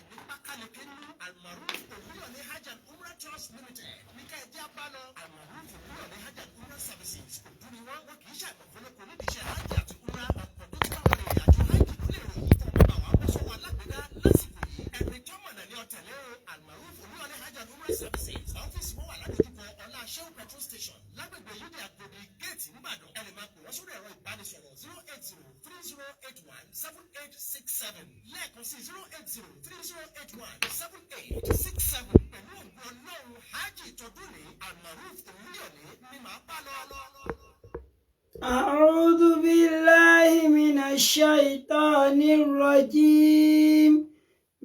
ní pákáleke nínú. Almaroof Olúyọ̀lé Hajj and Umrah Trust Limited ní ká ẹ jẹ́ abálọ. Almaroof Olúyọ̀lé Hajj and Umrah Services òdú ni wọ́n, wọn kì í ṣàgbọ̀fọ́lọ́kọ nídìí iṣẹ́ hajj àti umrah. Ọ̀pọ̀ tó ti bá wọn rìnrìn àjò hajj ló lè ròyìn. Tó bá wà bọ́ sọ́wọ́ alágbèédá lásìkò yìí, ẹni tó mọ̀nà ní ọ̀tẹ̀lẹ́ o. Almaroof Olúyọ̀lé Hajj and Umrah Services, ọ́fíìsì wọn wà ládojúkọ Ọlá Shell petrol station, lágbègbè Yídì Àgòdì gate nìbàdàn. Ẹ lè máa pè wọ́n sórí ẹ̀rọ ìbánisọ̀rọ̀ 08030817867, lẹ́ẹ̀kan sí 08030817867. Pẹ̀lú ògùn Ọlọ́run, hajj tọdún ní Almaroof Olúyọ̀lé ni màá bá lọ. أعوذ بالله من الشيطان الرجيم.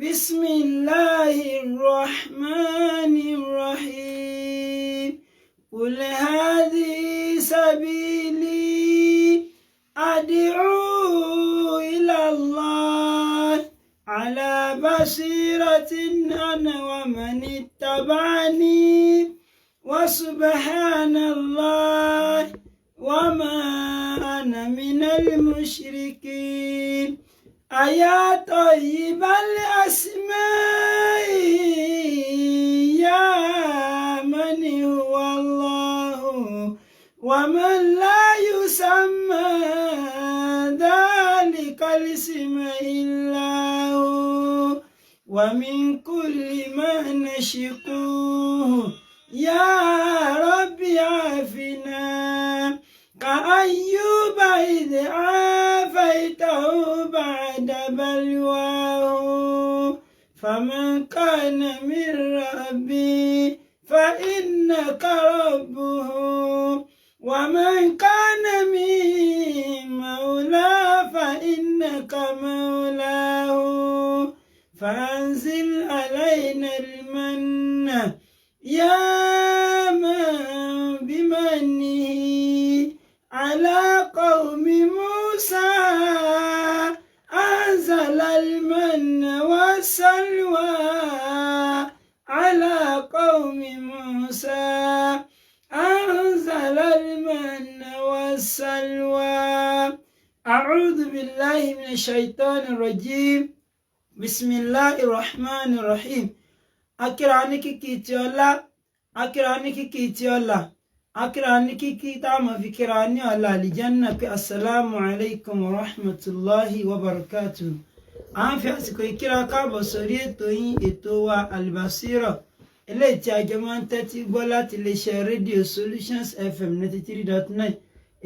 بسم الله الرحمن الرحيم. قل هذه سبيلي أدعو إلى الله على بصيرة أنا ومن اتبعني، وسبحان الله وما أنا من المشركين. أيا طيب الأسماء، يا من هو الله ومن لا يسمى ذلك الاسم إلا هو، ومن كل ما نشكوه يا رب عافنا، كأيوب إذ عافيته بعد بلواه، فمن كان من ربي فإنك ربه، ومن كان من مولى فإنك مولاه، فأنزل علينا المن يا من بمنه على قوم موسى أنزل المن والسلوى، على قوم موسى أنزل المن والسلوى. أعوذ بالله من الشيطان الرجيم. بسم الله الرحمن الرحيم. Akíra ní kíkí tí ọlá, akíra ní kíkí tí ọlá, akíra ní kíkí tá a máa fi kíra ní ọlá àlìjánná pé asalaamu alaykum wa rahmatulahi wa barakatu. À ń fi àsìkò ìkíra káàbọ̀ sórí ètò yín, ètò wa, Albasira, eléyìí tí a jọ máa ń tẹ́tí gbọ́ láti iléeṣẹ́ rédíò Solutions FM 93.9.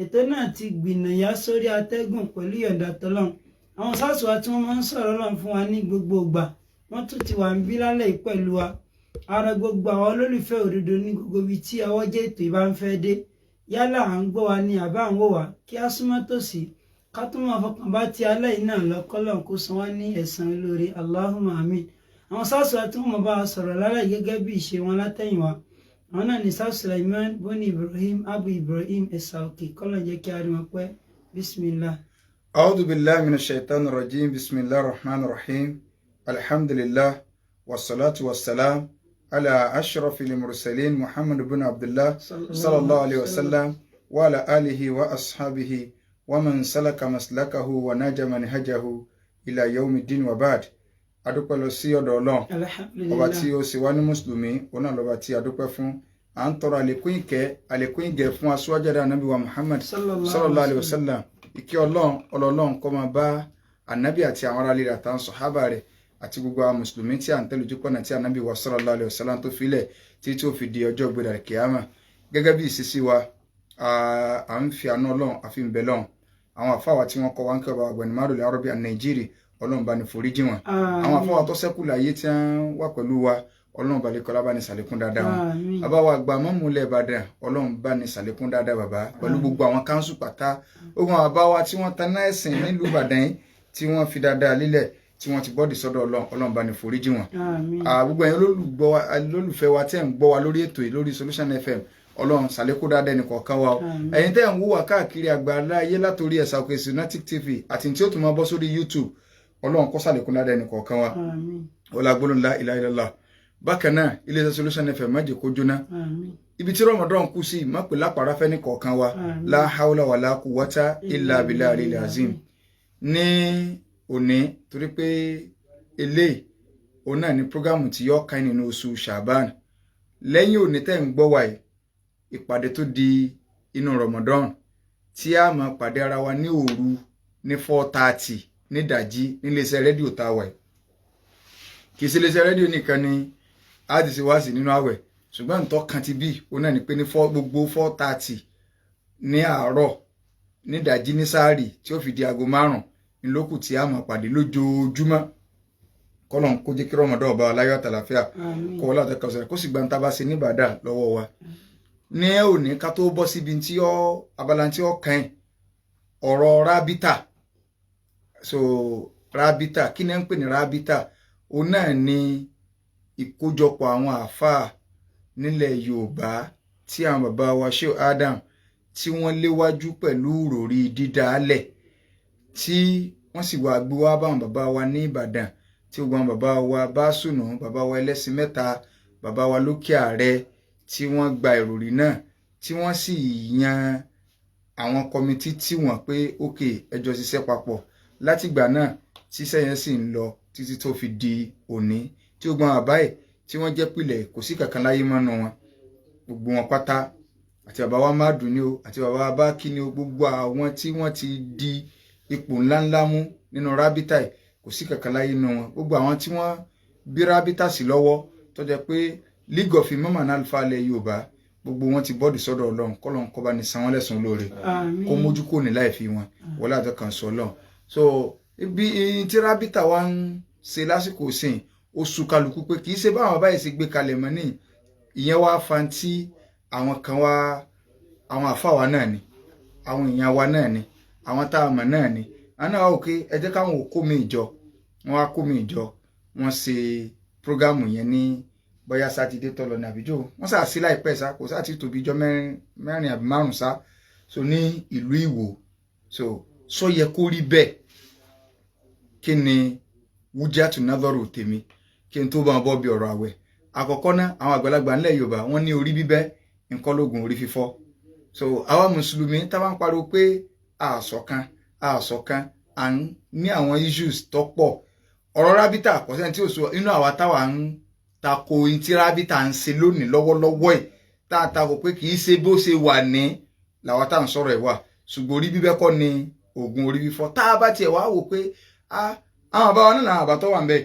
Ètò náà ti gbìnàyà sórí atẹ́gùn pẹ̀lú ìyọ̀ǹda tọ́lọ́run. Àwọn sáàsù wa tí wọ́n máa ń sọ̀rọ̀ Ọlọ́run fún wa ní gbogbo ìgbà, wọ́n tún ti wà ń bí lálẹ́ yìí pẹ̀lú wa. Ara gbogbo àwọn olólùfẹ́ òdodo ní gbogbo ibi tí ọwọ́jẹ́ ètò ìbá ń fẹ́ dé, yálà à ń gbọ́ wa ní àbá ń wò wá, kí á súnmọ́ tòsí, ká tún máa fọkàn bá ti alẹ́ yìí náà lọ. Kọ́lọ́n kó san wá ní ẹ̀san olóore, Allahumma amin. Àwọn sáàsù wa tí wọ́n máa bá wa sọ̀rọ̀ lálẹ́ gẹ́gẹ́ bí ìṣe wọn látẹ̀yìnwá, àwọn náà ní sáàsù Sulaiman boni Ibrahim Abu Ibrahim Ẹ̀sà Òkè. Kọ́lọ́n jẹ́ kí a rí wọn pẹ́. Bismillah. أعوذ بالله من الشيطان الرجيم. بسم الله الرحمن الرحيم. الحمد لله والصلاة والسلام على أشرف المرسلين محمد بن عبد الله صلى الله عليه وسلم وعلى آله وأصحابه ومن سلك مسلكه ونهج منهجه إلى يوم الدين، وبعد. Adúpẹ́ lọ sí ọ̀dọ̀ Ọlọ́run ọba tí ó ṣe wá ní mùsùlùmí, òun náà lọ́ba tí adúpẹ́ fún. À ń tọrọ àlékún ìkẹ́, àlékún ìgẹ̀ fún aṣíwájú ẹ̀dá, ànábì wa Muhammad sallallahu alayhi wa sallam. Ìkẹ́ Ọlọ́run, ọlọ́run kó máa bá ànábì àti àwọn aráàlú rẹ̀ àtàwọn sọ̀hábà rẹ̀ àti gbogbo àwọn mùsùlùmí tí à ń tẹ̀lé ojúpọ̀nà tí ànábì wa sallallahu alayhi wa sallam tó filẹ̀ tí tí ó fi di ọjọ́ ìgbéra kíámà. Gẹ́gẹ́ bí ìṣesí wa, à ń fi àánú Ọlọ́run àfi ń bẹ lọ́run. Àwọn àfáwà tí wọ́n kọ́ wa ń kẹ́ ọba ọ̀gbẹ́ni Márùlẹ̀ Arọ́bí Nàìjíríà, Ọlọ́run bá ní foríjì wọn. Àwọn àfáwà tó ṣẹ́kù láyé tí wọ́n wà pẹ̀lú wa, Ọlọ́run balẹ̀ kọ́lá bá ní sàlékún dáadáa wọn. Bàbá wa àgbà mọ́mú ilẹ̀ Ìbàdàn, Ọlọ́run bá ní sàlékún dáadáa bàbá pẹ̀lú gbogbo àwọn káńsù pátá. Ogun àwọn bàbá wa tí wọ́n taná ẹ̀sìn nílùú Ìbàdàn yìí, tí wọ́n fi dáadáa lílẹ̀, tí wọ́n ti bọ́ọ̀dì sọ́dọ̀ Ọlọ́run, Ọlọ́run bá ní foríjì wọn. Gbogbo ẹ̀yin olólùfẹ́ wa tẹ́ ń gbọ́ wa lórí ètò yìí lórí Solution FM, Ọlọ́run sàlékún dáadáa ẹnì kọ̀ọ̀kan wa o. Ẹ̀yin tẹ́ ń wò wá káàkiri àgbáńlá ayé látòrí Ẹ̀sà Òkè Lunatic TV àti tí ó tún máa bọ́ sórí YouTube, Ọlọ́run kó sàlékún dáadáa ẹnì kọ̀ọ̀kan wa. Ọlá gbólóhùn la ilaha illallah. Bákan náà, iléeṣẹ́ Solution FM, má jẹ́ kó jóná. Ibi tí Ramadan kù sí, má pè lápàrá fẹ́ ní kọ̀ọ̀kan wa. La hawla wala quwwata illa billahi azim. Ní òní, torí pé eléyìí Òun náà ni prógámù tí yọ ká nínú oṣù Shaban. Lẹ́yìn òní tẹ́ ń gbọ́ wa yìí, ìpàdé tó di inú Ramadan tí a máa pàdé ara wa ní òru ní 4:30 nídàjí níléeṣẹ́ rédíò tá a wà yìí. Kì í ṣe iléeṣẹ́ rédíò nìkan ni a ti ṣe wá sí nínú àwẹ̀, ṣùgbọ́n ntọ́ kan ti bí òun náà ni pé ní gbogbo 4:30 ní àárọ̀ nídàjí ní sáàrì tí ó fi di aago 5 ńlókù tí a máa pàdé lójoojúmọ́. Kọ́lọ́n kó jẹ́ kí Ramadan ọba aláyọ̀ àtàlàfíà kó wọlé àtàkànṣe kó sì gba ń tábà ṣe níbàdà lọ́wọ́ wa. Ní òní ká tó bọ́ síbi tí ó abala tí ó kàn ọ̀rọ̀ rábítà. So rábítà, kí ni ẹ ń pè ní rábítà? Òun náà ni ìkójọpọ̀ àwọn àáfàá nílẹ̀ Yorùbá tí àwọn bàbá wa Sheikh Adam tí wọ́n léwájú pẹ̀lú ìròrí dídálẹ̀, tí wọ́n sì wá gbé wá báwọn bàbá wa ní Ìbàdàn, tí gbogbo àwọn bàbá wa Básùnù, bàbá wa Ẹlẹ́sìn Mẹ́ta, bàbá wa Lókè Ààrẹ, tí wọ́n gba ìròrí náà, tí wọ́n sì yan àwọn kọmitì tí wọ́n pé ókè ẹjọ́ ṣiṣẹ́ papọ̀. Látìgbà náà tíṣẹ́ yẹn sì ń lọ títí tó fi di òní, tí gbogbo àwọn àbáyé tí wọ́n jẹ́ pilẹ̀ kò sí kankan láyé mọ́nu wọn, gbogbo wọn pátá, àti bàbá wa Mádùn ni o, àti bàbá wa Bákí ni o, gbogbo àwọn tí wọ́n ti di ipò ńláńlá mú nínú rábítà yìí, kò sí kankan láyé nínú wọn. Gbogbo àwọn tí wọ́n bí rábítà sí lọ́wọ́ tó jẹ́ pé League of Imam and Alfa ilẹ̀ Yorùbá, gbogbo wọn ti bọ́ọ̀dì sọ́dọ̀ Ọlọ́run. Kọ́lọ́n kó bá ní san wọ́n lẹ́san lóore, kó mójú kò ní láì fi wọn wọlé àtọkàn sọ Ọlọ́run. So ibi tí rábítà wa ń ṣe lásìkò sìn, ó sú kálukú pé kì í ṣe báwọn báyìí ṣe gbé kalẹ̀ mọ́ ní ìyẹn wá fa tí àwọn kan wá, àwọn àfáà wa náà ni, àwọn èèyàn wa náà ni, àwọn tá a mọ̀ náà ni, àwọn náà wà òkè ẹ jẹ́ káwọn ò kó mi ìjọ. Wọ́n wá kó mi ìjọ, wọ́n ṣe prógámù yẹn ní bóyá sátidé tó lọ ní àbíjọ, wọ́n sà sí láìpẹ́ sá, kò sáà ti tóbi ijọ́ mẹ́rin àbí márùn sá. So ní ìlú Ìwó, so sọ yẹ kó rí bẹ́ẹ̀. Kí ni wújàtú nádọ́rò tèmi kí n tó bá wọn bọ́ bí ọ̀rọ̀ àwẹ̀? Àkọ́kọ́ náà, àwọn àgbàlagbà ńlẹ̀ Yorùbá wọ́n ní orí bíbẹ́ nǹkan lóògùn orí fífọ́. So àwa mùsùlùmí táwa ń pariwo pé àṣọ̀kan àṣọ̀kan, à ń ní àwọn issues tó pọ̀. Ọ̀rọ̀ rábítà kò sẹ́ni tí ò sọ inú àwa táwa ń tako tí rábítà ń ṣe lónìí lọ́wọ́lọ́wọ́ ẹ̀, tá a tako pé kì í ṣe bó ṣe wà ní làwa tá à ń sọ̀rọ̀ ẹ̀ wà. Ṣùgbọ́n orí bíbẹ́ kọ́ ni oògùn orí fífọ́. Tá a bá tiẹ̀ wá wò pé àwọn àbá wa náà làwọn àbá tó wà ń bẹ̀,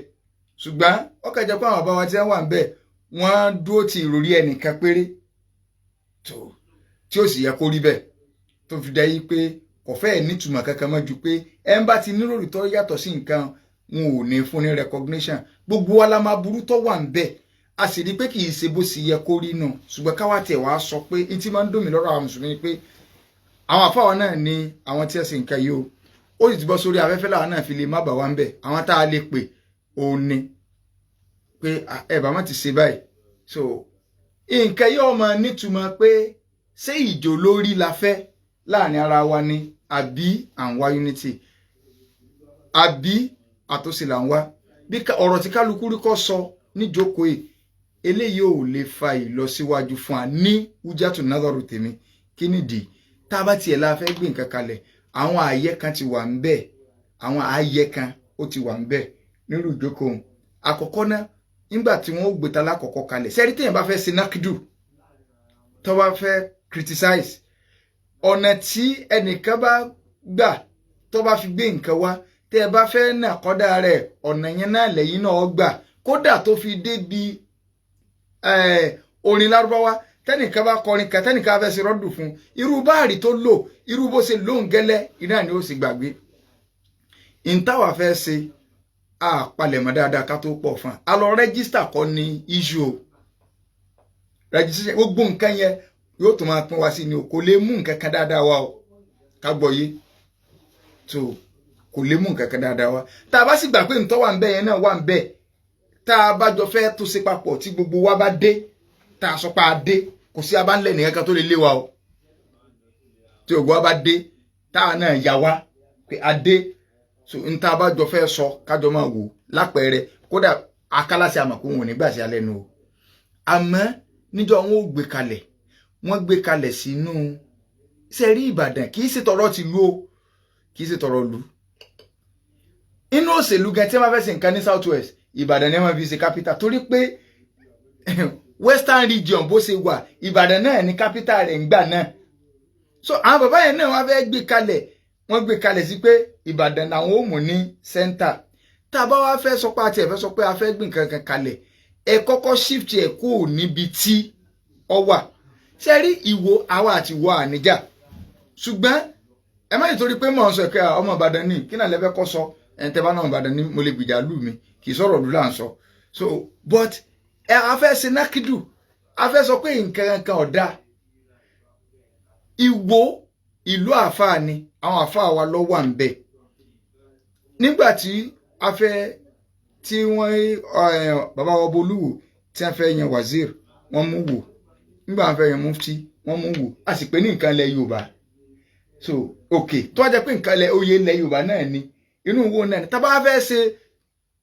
ṣùgbọ́n ó kàn jẹ́ pé àwọn àbá wa tí wọ́n wà ń bẹ̀, wọ́n dúró ti ìròrí ẹnìkan péré tí ó sì yẹ kó rí bẹ́ẹ̀, tó fi dá yí pé kò fẹ́ẹ̀ nítumọ̀ kankan mọ́ ju pé ẹ ń bá ti níròrí tó yàtọ̀ sí nǹkan, wọn ò ní fún ní recognition. Gbogbo wa la máa burú tó wà ń bẹ̀, a sì rí pé kì í ṣe bó ṣe yẹ kó rí nù. Ṣùgbọ́n káwá tiẹ̀ wá sọ pé n tí máa ń dùn mí lọ́rọ̀ àwọn mùsùlùmí ni pé àwọn àfáwọn náà ni àwọn tí ẹ sì nǹkan yìí o, ó sì ti bọ́ sórí afẹ́fẹ́, làwọn náà fi lè má bà wá ń bẹ̀. Àwọn tá a lè pè òun ni pé ẹ bá má ti ṣe báyìí. So nǹkan yóò máa nítumọ̀ pé ṣé ìjò lórí la fẹ́ láàrin ara wa ni, àbí à ń wá unity, àbí àtúnṣe là ń wá? Bí ọ̀rọ̀ tí kálukú rí kọ́ sọ níjókòó yìí, eléyìí ò lè fa ìlọsíwájú fún wa ní wújàtú nádọ́rù tèmi. Kí nìdí? Tá a bá tiẹ̀ la fẹ́ gbé nǹkan kalẹ̀, àwọn ààyè kan ti wà ń bẹ̀, àwọn ààyè kan ó ti wà ń bẹ̀ nírú ìjókòó àkọ́kọ́ náà. Nígbà tí wọ́n ó gbé ta lákọ̀ọ́kọ́ kalẹ̀, sẹ́rí téèyàn bá fẹ́ ṣe nákìdù, tó bá fẹ́ criticize, ọ̀nà tí ẹnìkan bá gbà tó bá fi gbé nǹkan wá, tẹ́ ẹ bá fẹ́ nà kọ́dà rẹ̀, ọ̀nà yẹn náà lẹ́yìn náà gbà, kódà tó fi débi orin lárúbáwá. Tẹ́nìkan bá kọrin kan, tẹ́nìkan bá fẹ́ ṣe rọ́dù fún irú báàrí tó lò, irú bó ṣe lóhùn gẹ́lẹ́ iná ni ó sì gbàgbé. Ìntàwà fẹ́ ṣe àpalẹ̀mọ́ dáadáa ká tó pọ̀ fún a lọ register kọ́ ní issue o. Registration gbogbo nǹkan yẹn yóò tún máa pín wá sí ni o, kò lè mú nǹkan kan dáadáa wá o. Ká gbọ́ yé tó kò lè mú nǹkan kan dáadáa wá. Tá a bá sì gbà pé ntọ́ wà ń bẹ̀ yẹn náà wà ń bẹ̀, tá a bá jọ fẹ́ tó ṣe papọ̀, tí gbogbo wa bá dé, tá a sọ pé a dé, kò sí abánlẹ̀ nìkan kan tó lè lé wa o. Tí ògbó wa bá dé, tá a náà yà wá pé a dé, so n tá a bá jọ fẹ́ sọ, kájọ máa wò lápẹẹrẹ. Kódà akálàsì àmọ̀ pé wọn ò ní gbà sí alẹ́ nu o. Àmọ́ níjọ́ wọn ò gbé kalẹ̀, wọ́n gbé kalẹ̀ sínú sẹ́rí Ìbàdàn. Kì í ṣe tọ̀rọ̀ ti lu o, kì í ṣe tọ̀rọ̀ lu inú òṣèlú gan. Tí wọ́n bá fẹ́ ṣe nǹkan ní South West, Ìbàdàn ni wọ́n fi ṣe capital, torí pé Western region bó ṣe wà, Ìbàdàn náà ní capital rẹ̀ ńgbà náà. So àwọn bàbá yẹn náà wọ́n fẹ́ gbé kalẹ̀, wọ́n gbé kalẹ̀ sí pé Ìbàdàn làwọn ò mú ní center. Tá a bá wá fẹ́ sọ pé àti ẹ̀ fẹ́ sọ pé a fẹ́ gbìn kankan kalẹ̀, ẹ kọ́kọ́ shift ẹ̀ kúrò níbi tí ọ wà. Ṣe rí Ìwó, àwa àti Ìwó àníjà, ṣùgbọ́n ẹ má nítorí pé mò ń sọ ẹ̀kẹ́ ọmọ Ìbàdàn ní kí náà lẹ́fẹ́ kọ́ sọ. Ẹ̀ tẹ́ bá náà Ìbàdàn ní mo lè gbìjà lù mí, kì í sọ̀rọ̀ lù là ń sọ. So but ẹ a fẹ́ ṣe nákìdù, a fẹ́ sọ pé nǹkan kan ọ̀dà. Ìwó ìlú àáfàá ni, àwọn àáfàá wa ló wà ń bẹ̀. Nígbà tí a fẹ́ tí wọ́n bàbá wa Bolúwo tí wọ́n fẹ́ yan wazir, wọ́n mú wò. Nígbà wọ́n fẹ́ yan mufti, wọ́n mú wò. A sì pé ní nǹkan ilẹ̀ Yorùbá. So ok, tó wá jẹ́ pé nǹkan ilẹ̀ oyè ilẹ̀ Yorùbá náà ni, inú wo náà ni tá bá fẹ́ ṣe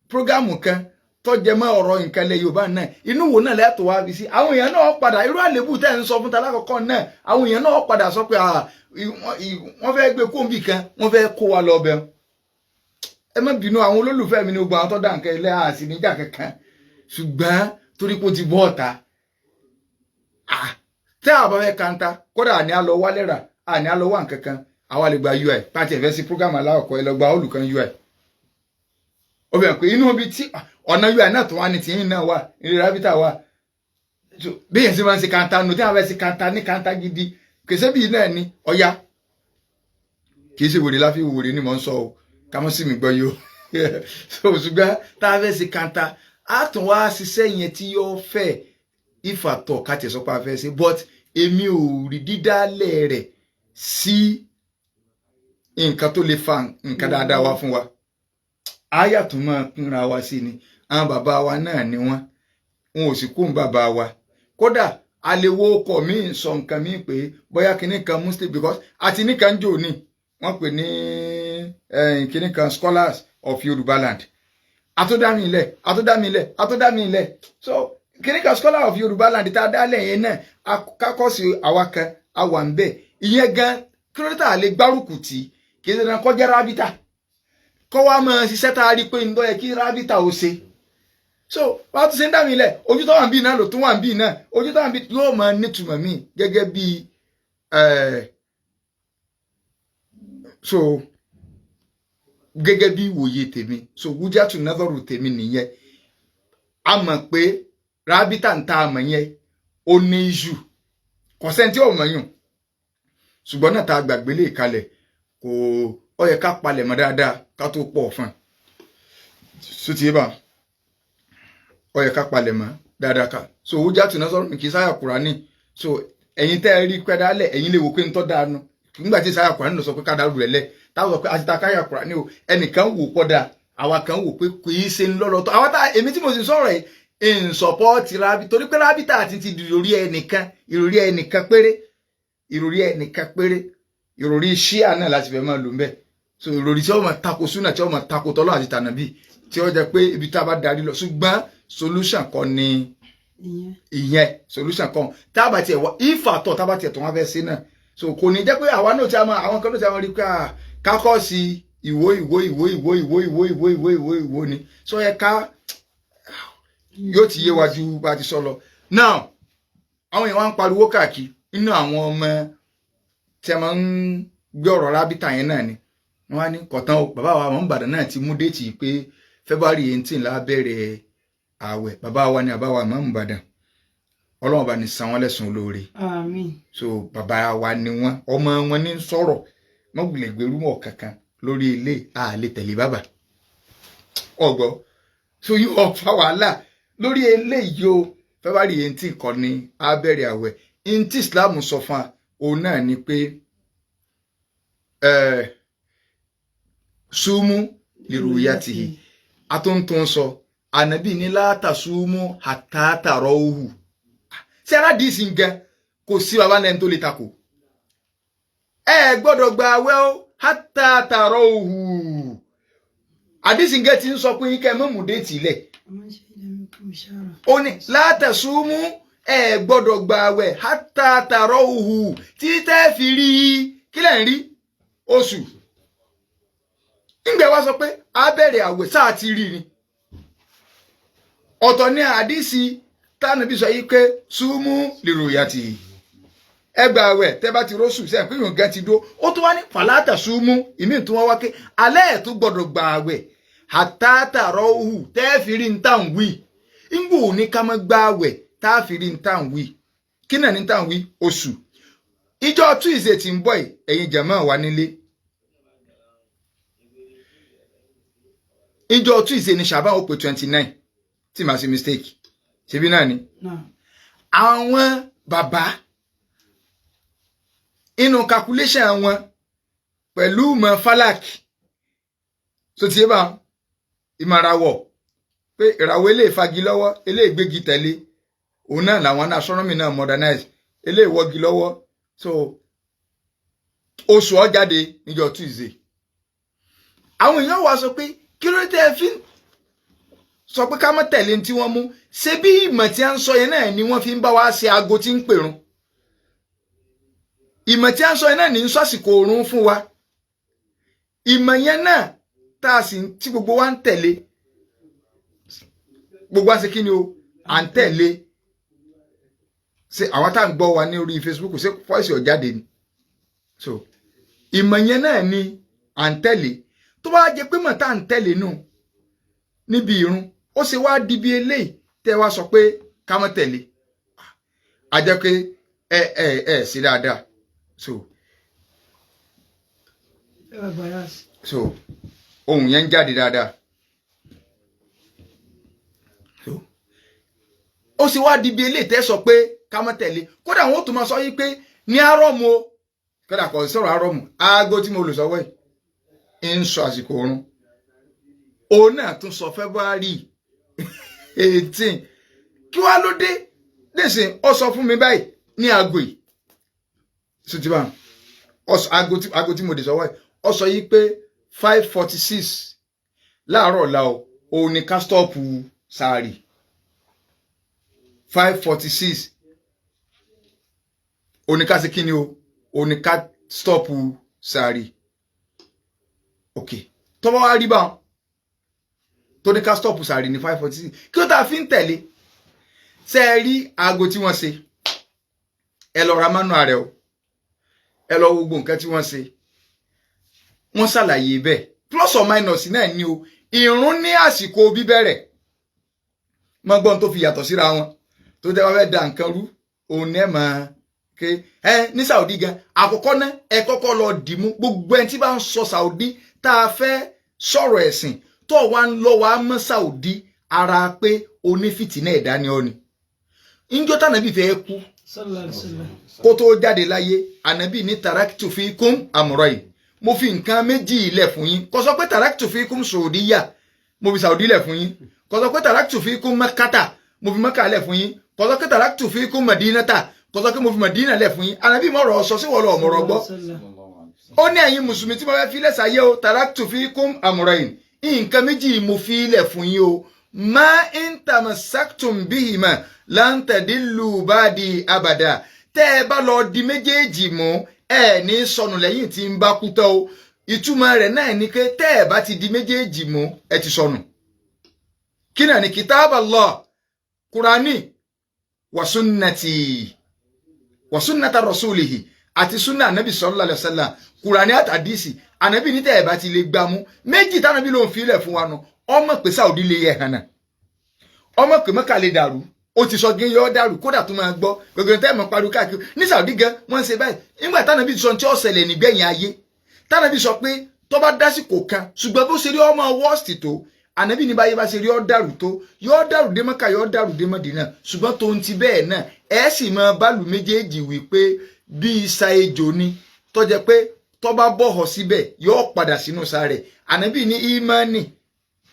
program kan tó jẹ mọ́ ọ̀rọ̀ nǹkan ilẹ̀ Yorùbá náà, inú wo náà lẹ́tọ̀ wá fi sí? Àwọn èèyàn náà padà, irú àlébù tẹ́ ń sọ fún talákọ̀ọ́kọ́ náà, àwọn èèyàn náà padà sọ pé wọ́n fẹ́ gbé kóńbì kan, wọ́n fẹ́ kó wa lọ bẹ́ẹ̀. Ẹ má bínú, àwọn olólùfẹ́ mi ní gbogbo àwọn tó dá nǹkan ilé àti níjà kankan, ṣùgbọ́n torí pé ó ti bọ́ ọ̀ta tẹ́ àwọn bá fẹ́ kanta, kódà àní á lọ wálé rà, àní á lọ wá nǹkan kan, àwa lè gba UI pàtì ẹ̀fẹ́ sí program aláwọ̀kọ́, ẹ lọ gba olùkan UI. Ó bẹ̀rẹ̀ pé inú ibi tí ọ̀nà UI náà tó wá ní tìyín náà wà, ilé rábítà wà. Bí yẹn sì máa ń ṣe kanta nù, tí àwọn fẹ́ ṣe kanta ní kanta gidi kèsè bíi náà ni ọ̀ya, kì í ṣe wèrè láfi wèrè ni mò ń sọ o, ká mọ́ sí mi gbọ́ yìí o. So ṣùgbọ́n tá a fẹ́ ṣe kanta, á tún wá ṣiṣẹ́ yẹn tí yóò fẹ́ ìfàtọ̀ ká tiẹ̀ sọ pé a fẹ́ ṣe, but èmi ò rí dídálẹ̀ rẹ̀ sí nǹkan tó lè fa nǹkan dáadáa wá fún wa. Àyà tún máa pínra wa sí ni, àwọn bàbá wa náà ni wọ́n, wọn ò sì kú bàbá wa. Kódà a lè wo ọkọ̀ míì sọ nǹkan míì pé bóyá kinní kan Muslim, because àti nìkan jò ní wọ́n pè ní kinní kan Scholars of Yorùbá Land, àtúndámi ilẹ̀, àtúndámi ilẹ̀, àtúndámi ilẹ̀. So kinní kan Scholar of Yorùbá Land tá a dálẹ̀ yẹn náà, kákọ́sì àwa kan àwa ń bẹ̀. Ìyẹn gan kírọ́tà lè gbárùkù tì, kì í ṣe dandan kọjá rábítà kọ́ wa máa ṣiṣẹ́ tá a rí pé ń dọ́ yẹ kí rábítà ó ṣe. So wàá tún ṣe ń dá mi lẹ̀, ojú tó wà ń bí náà ló tún wà ń bí náà, ojú tó wà ń bí yóò máa nítumọ̀ míì gẹ́gẹ́ bí. So gẹ́gẹ́ bí ìwòye tèmi, so wújàtú nádọ́rù tèmi nìyẹn. A mọ̀ pé rábítà ń ta àmọ̀ yẹn ó ní iṣu, kò sẹ́ni tí ò mọ̀ yùn, ṣùgbọ́n náà tá a gbàgbé lè kalẹ̀ kò ó yẹ ká palẹ̀ mọ́ dáadáa ká tó pọ̀ fún un. So ti yé bá, ó yẹ ká palẹ̀ mọ́ dáadáa ká. So wújàtú nádọ́rù mi kì í sáyà Kùránì. So ẹ̀yin tẹ́ ẹ rí pẹ́ dálẹ̀, ẹ̀yin lè wò pé ń tọ́ dáa nu nígbà tí sáyà Kùránì lọ sọ pé ká dárú rẹ̀ lẹ̀, táwọn sọ pé àti ta káyà Kùránì o. Ẹnìkan wò pọ̀ dáa, àwa kan wò pé kì í ṣe ń lọ́lọ́ tó àwa tá. Èmi tí mo sì sọ̀rọ̀ yìí ń support rábí, torí pé rábítà àti ti ìròrí ẹnìkan, ìròrí ẹnìkan péré, ìròrí ẹnìkan péré, ìròrí ṣíà náà láti fẹ́ máa lò ń bẹ̀. So ìròrí tí wọ́n máa tako súnà, tí wọ́n máa tako tọ́lọ́ àti tànàbí, tí ó jẹ́ pé ibi tá a bá darí lọ. Ṣùgbọ́n solution kọ́ ni ìyẹn, solution kan tá a bá tiẹ̀ wá ìfàtọ̀, tá a bá tiẹ̀ tó wọ́n fẹ́ sí náà. So kò ní jẹ́ pé àwa náà tí a máa, àwọn kan náà tí a máa rí pé kákọ́ọ̀sì Ìwó, Ìwó, Ìwó, Ìwó, Ìwó, Ìwó, Ìwó, Ìwó, Ìwó, Ìwó ni. So yẹ ká yóò ti yé wa ju bá a ti sọ lọ. Now àwọn èèyàn wá ń pariwo káàkiri nínú àwọn ọmọ tí a máa ń gbé ọ̀rọ̀ rábítà yẹn náà ni wọ́n á ní kọ̀tán o. Bàbá wa àwọn Ìbàdàn náà ti mú date pé February 18 la bẹ̀rẹ̀ ààwẹ̀. Bàbá wa ni bàbá wa àmọ́ Ìbàdàn, Ọlọ́run bá ní san wọ́n lẹ́sùn olóore. Àmín. So bàbá wa ni wọ́n, ọmọ wọn ní sọ̀rọ̀ mọ́gbìlẹ̀ gbèrú mọ̀ kankan lórí ilé àlè tẹ̀lé bàbá ọgbọ́. So yóò fa wàhálà lórí eléyìí o. February 18 kọ́ ni á bẹ̀rẹ̀ àwẹ̀. Ntí Islam sọ fún wa òun náà ni pé sumu liruyatihi atuntun sọ ànábì ní látàsúmú àtàtàrọ òhù ṣé aládìsí nǹkan kò sí baba lẹ́ni tó lè takò. Ẹ gbọ́dọ̀ gba àwẹ̀ o àtàtàrọ òhù. Àdìsí nǹkan ti ń sọ pé kẹ́ ẹ mọ̀ mú date lẹ̀. Ó ní látàsúmú, ẹ gbọ́dọ̀ gba àwẹ̀ àtàtàrọ òhù tí tẹ́ fi rí. Kí lẹ̀ ń rí oṣù ńgbẹ́ wá sọ pé a bẹ̀rẹ̀ àwẹ̀ sáà ti rí ni. Ọ̀tọ̀ ní àdìsí tánàbí sọ yìí pé súnmú lìròyàtì, ẹ gba àwẹ̀ tẹ́ bá ti róṣù sẹ́yìn pé ìrùn gan ti dó. Ó tún wá ní fàlátà súnmú ìmí tí wọ́n wá ké alẹ́ ẹ̀ tó gbọ́dọ̀ gba àwẹ̀ àtàtàrọ̀ hù tẹ́ fi rí ní tàn wí. Ńgbò ní ká má gba àwẹ̀ tá a fi rí ní tàn wí. Kí náà ní tàn wí? Oṣù ìjọ Tuesday tí ń bọ̀ yìí, ẹ̀yin jàmáà wà nílé. Ìjọ Tuesday ní Ṣàbán ó pé 29 tí màá ṣe mistake, ṣebí náà ni. Àwọn bàbá inú calculation wọn pẹ̀lú mọ̀ falak tó ti yé bá ìmọ̀ràwọ̀ pé ìràwọ̀ eléyìí fagi lọ́wọ́, eléyìí gbégi tẹ̀lé, òun náà làwọn astronomy náà modernize, eléyìí wọ́gi lọ́wọ́. So oṣù ó jáde níjọ́ Tuesday. Àwọn èèyàn wá sọ pé kí ló dé fi sọ pé ká má tẹ̀lé tí wọ́n mú, ṣé bí ìmọ̀ tí a ń sọ yẹn náà ni wọ́n fi ń bá wa ṣe aago tí ń pèrun, ìmọ̀ tí a ń sọ yẹn náà ní ń sọ àsìkò oorun fún wa, ìmọ̀ yẹn náà tá a sì tí gbogbo wa ń tẹ̀lé, gbogbo wa ṣe kí ni o, à ń tẹ̀lé. Ṣe àwọn tá à ń gbọ́ wa ní orí Facebook ṣé fọ́ọ̀sì ọ̀jáde ni? So ìmọ̀ yẹn náà ni à ń tẹ̀lé. Tó bá jẹ́ pé mọ̀ tá à ń tẹ̀lé nù níbi ìrun, ó ṣe wá di bí eléyìí tẹ́ wá sọ pé ká má tẹ̀lé, a jẹ́ pé ẹ ẹ ẹ sí dáadáa. So ohun yẹn ń jáde dáadáa. So ó ṣe wá di bí eléyìí tẹ́ sọ pé ká má tẹ̀lé. Kódà wọn ó tún máa sọ yìí pé ní àárọ̀mù o, kódà kò sọ̀rọ̀ àárọ̀mù, aago tí mo lò sọ́wọ́ yìí ń sọ àsìkò oorun, òun náà tún sọ February 18. Kí wàá ló dé nísìn? Ó sọ fún mi báyìí ní aago yìí sotí bá aago tí mo dé sọ́wọ́ yìí, ó sọ yìí pé 5:46 láàárọ̀ ọ̀la o, òun ni ká stọ́ọ̀pù sáárì 5:46, òun ni ká ṣe kí ni o, òun ni ká stọ́ọ̀pù sáárì. Ok, tọ́wọ́ wá rí báwọn tó ní ká stọ́ọ̀pù sàárì ní 5:46, kí ló tá a fi ń tẹ̀lé? Ṣe é rí aago tí wọ́n ṣe? Ẹ lọ ra mánú rẹ o, ẹ lọ wo gbogbo nǹkan tí wọ́n ṣe, wọ́n ṣàlàyé bẹ́ẹ̀ plus or minus náà ni o. Ìrun ní àsìkò bíbẹ̀rẹ̀ mọ́gbọ́n tó fi yàtọ̀ síra wọn tó tẹ́ wọ́n fẹ́ da nǹkan rú, òun ní ẹ̀ máa ké ẹ ní Saudi gan. Àkọ́kọ́ náà ẹ kọ́kọ́ lọ dìímú gbogbo ẹni tí bá ń sọ Saudi tá a fẹ́ sọ̀rọ̀ ẹ̀sìn tó wá ń lọ wá mọ́ Saudi, ara pé onífìtínà ẹ̀dá ni ọ́ ni. Njọ́ tànàbí fẹ́ kú kó tó jáde láyé, ànàbí ní taraktu fikum amrayn, mo fi nǹkan méjì ilẹ̀ fún yín. Kò sọ pé taraktu fikum Saudiya, mo fi Saudi lẹ̀ fún yín. Kò sọ pé taraktu fikum Makkata, mo fi Mẹ́kà lẹ̀ fún yín. Kò sọ pé taraktu fikum Madinata, kò sọ pé mo fi Madina lẹ̀ fún yín. Ànàbí mọ̀rọ̀ sọ sí wọ́lọ́ ọ̀mọ̀rọ̀ gbọ́. Ó ní ẹ̀yin mùsùlùmí tí mo fẹ́ fi lẹ̀ sáyé o, taraktu fikum amrayn, nǹkan méjì mo fi lẹ̀ fún yín o, ma in tamassaktum bihima lan tadillu ba'di abada. Tẹ́ ẹ bá lọ di méjèèjì mú, ẹ ní sọnù lẹ́yìn tí ń bá kú tán o. Ìtumọ̀ rẹ̀ náà ni pé tẹ́ ẹ bá ti di méjèèjì mú, ẹ ti sọnù. Kí náà ni? Kitab Allah, Kurani, wa sunnati wa sunnata rasulihi, àti sunna anabi sallallahu alaihi wasallam. Kurani àtàdísì anabi ní tẹ́ ẹ bá ti lè gbámú méjì tánàbí ló ń filẹ̀ fún wa nu. Ọmọ pé Saudi lè yẹ hànà, ọmọ pé Mẹ́kà lè dàrú, ó ti sọ gé yọ dàrú. Kódà tó máa gbọ́ gbogbo tẹ́ ẹ̀ mọ̀ pariwo káàkiri ní Saudi gan wọ́n ń ṣe báyìí. Nígbà tánàbí sọ tí ó ṣẹlẹ̀ nígbẹ̀yìn ayé, tánàbí sọ pé tó bá dásìkò kan, ṣùgbọ́n bó ṣe rí ọmọ wọ́ọ̀sì tó ànábì ní báyé bá ṣe rí ọ dàrú tó, yọ dàrú dé Mẹ́kà, yọ dàrú dé Mẹ́dínà, ṣùgbọ́n tó ń ti bẹ́ẹ̀ náà ẹ sì máa bálù méjèèjì wí pé bí isa ejò ni tó jẹ́ pé tó bá bọ̀họ̀ síbẹ̀ yóò padà sínú sáré. Ànábì ní ìmánì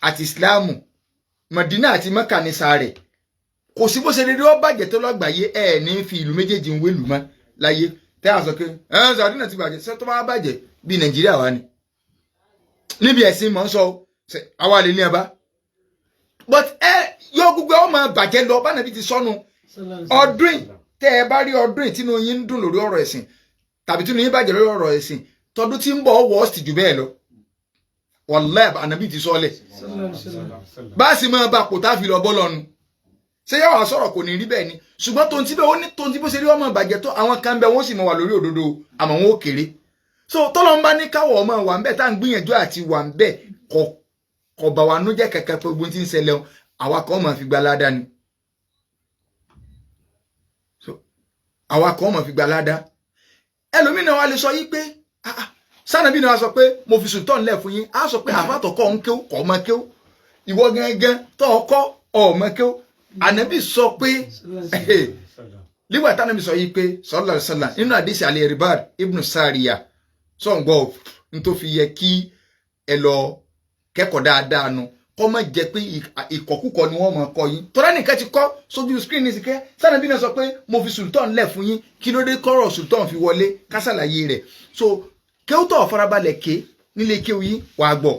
àti ìsìláàmù, Mẹdínà àti Mẹ́kà ní sáré. Kò sí bó ṣe lè rí ọ bàjẹ́ tó lágbàáyé, ẹ ní fi ìlú méjèèjì ń wélu mọ́ láyé. Tẹ́ à sọ pé ẹ Saudi náà ti bàjẹ́, ṣé tó bá bàjẹ́ bí Nàìjíríà wà ní níbi ẹ̀sìn mọ̀ ń sọ àwa lè ní ẹ̀bá, but ẹ yọ gbogbo ọ máa bàjẹ́ lọ bánàbí ti sọnù. Ọdún tẹ́ ẹ bá rí ọdún tínú yín ń dùn lórí ọ̀rọ̀ ẹ̀sìn tàbí tínú yín bàjẹ́ lórí ọ̀rọ̀ ẹ̀sìn, tọdún tí ń bọ̀ wọ́ọ̀sì jù bẹ́ẹ̀ lọ. Wàláhì ànábì ti sọ́lẹ̀ bá a sì máa bá kò tá a fi lọ bọ́ lọ́nu. Ṣé yóò wá sọ̀rọ̀ kò ní rí bẹ́ẹ̀ ni? Ṣùgbọ́n tó ń ti bẹ́ẹ̀, ó ní tó ń ti bó ṣe rí ọmọ ìbàjẹ́ tó, àwọn kan bẹ wọ́n sì mọ wà lórí òdodo, àmọ́ wọn ò kéré. So tọ́lọ́ ń bá ní káwọ̀ ọmọ wà ń bẹ̀ tá à ń gbìyànjú àti wà ń bẹ̀, kọ̀ bà wà nú jẹ́ kẹ̀kẹ́ pé ogun ti ń ṣẹlẹ̀, àwa kan máa fi gba ládàá ni. So àwa kan máa fi gba ládàá. Ẹlòmínà wa lè sọ yí pé sànàbí náà sọ pé mo fi sultan lẹ̀ fún yín, á sọ pé àfàtọ̀kọ́ ń kéw kọ́ ọmọ kéw, ìwọ gángan tó ọkọ́ ọmọ kéw. Ànábì sọ pé nígbà tánàbí sọ yìí pé sallallahu alaihi wasallam nínú àdìsí Al-Irbad ibn Sariya sọ̀ǹgbọ́ n tó fi yẹ kí ẹ lọ kẹ́kọ̀ọ́ dáadáa nu, kọ́ mọ̀ jẹ́ pé ìkọ̀kúkọ ni wọ́n mọ̀ kọ́ yín. Tọ́lá nìkan ti kọ́ sójú screen ní sikẹ́. Sànàbí náà sọ pé mo fi sultan lẹ̀ fún yín, kí ló dé kọ́rọ̀ sultan fi wọlé kásàlàyé rẹ̀? So kéwútọ̀ farabalẹ̀ ké nílé kéwú yín wà á gbọ́.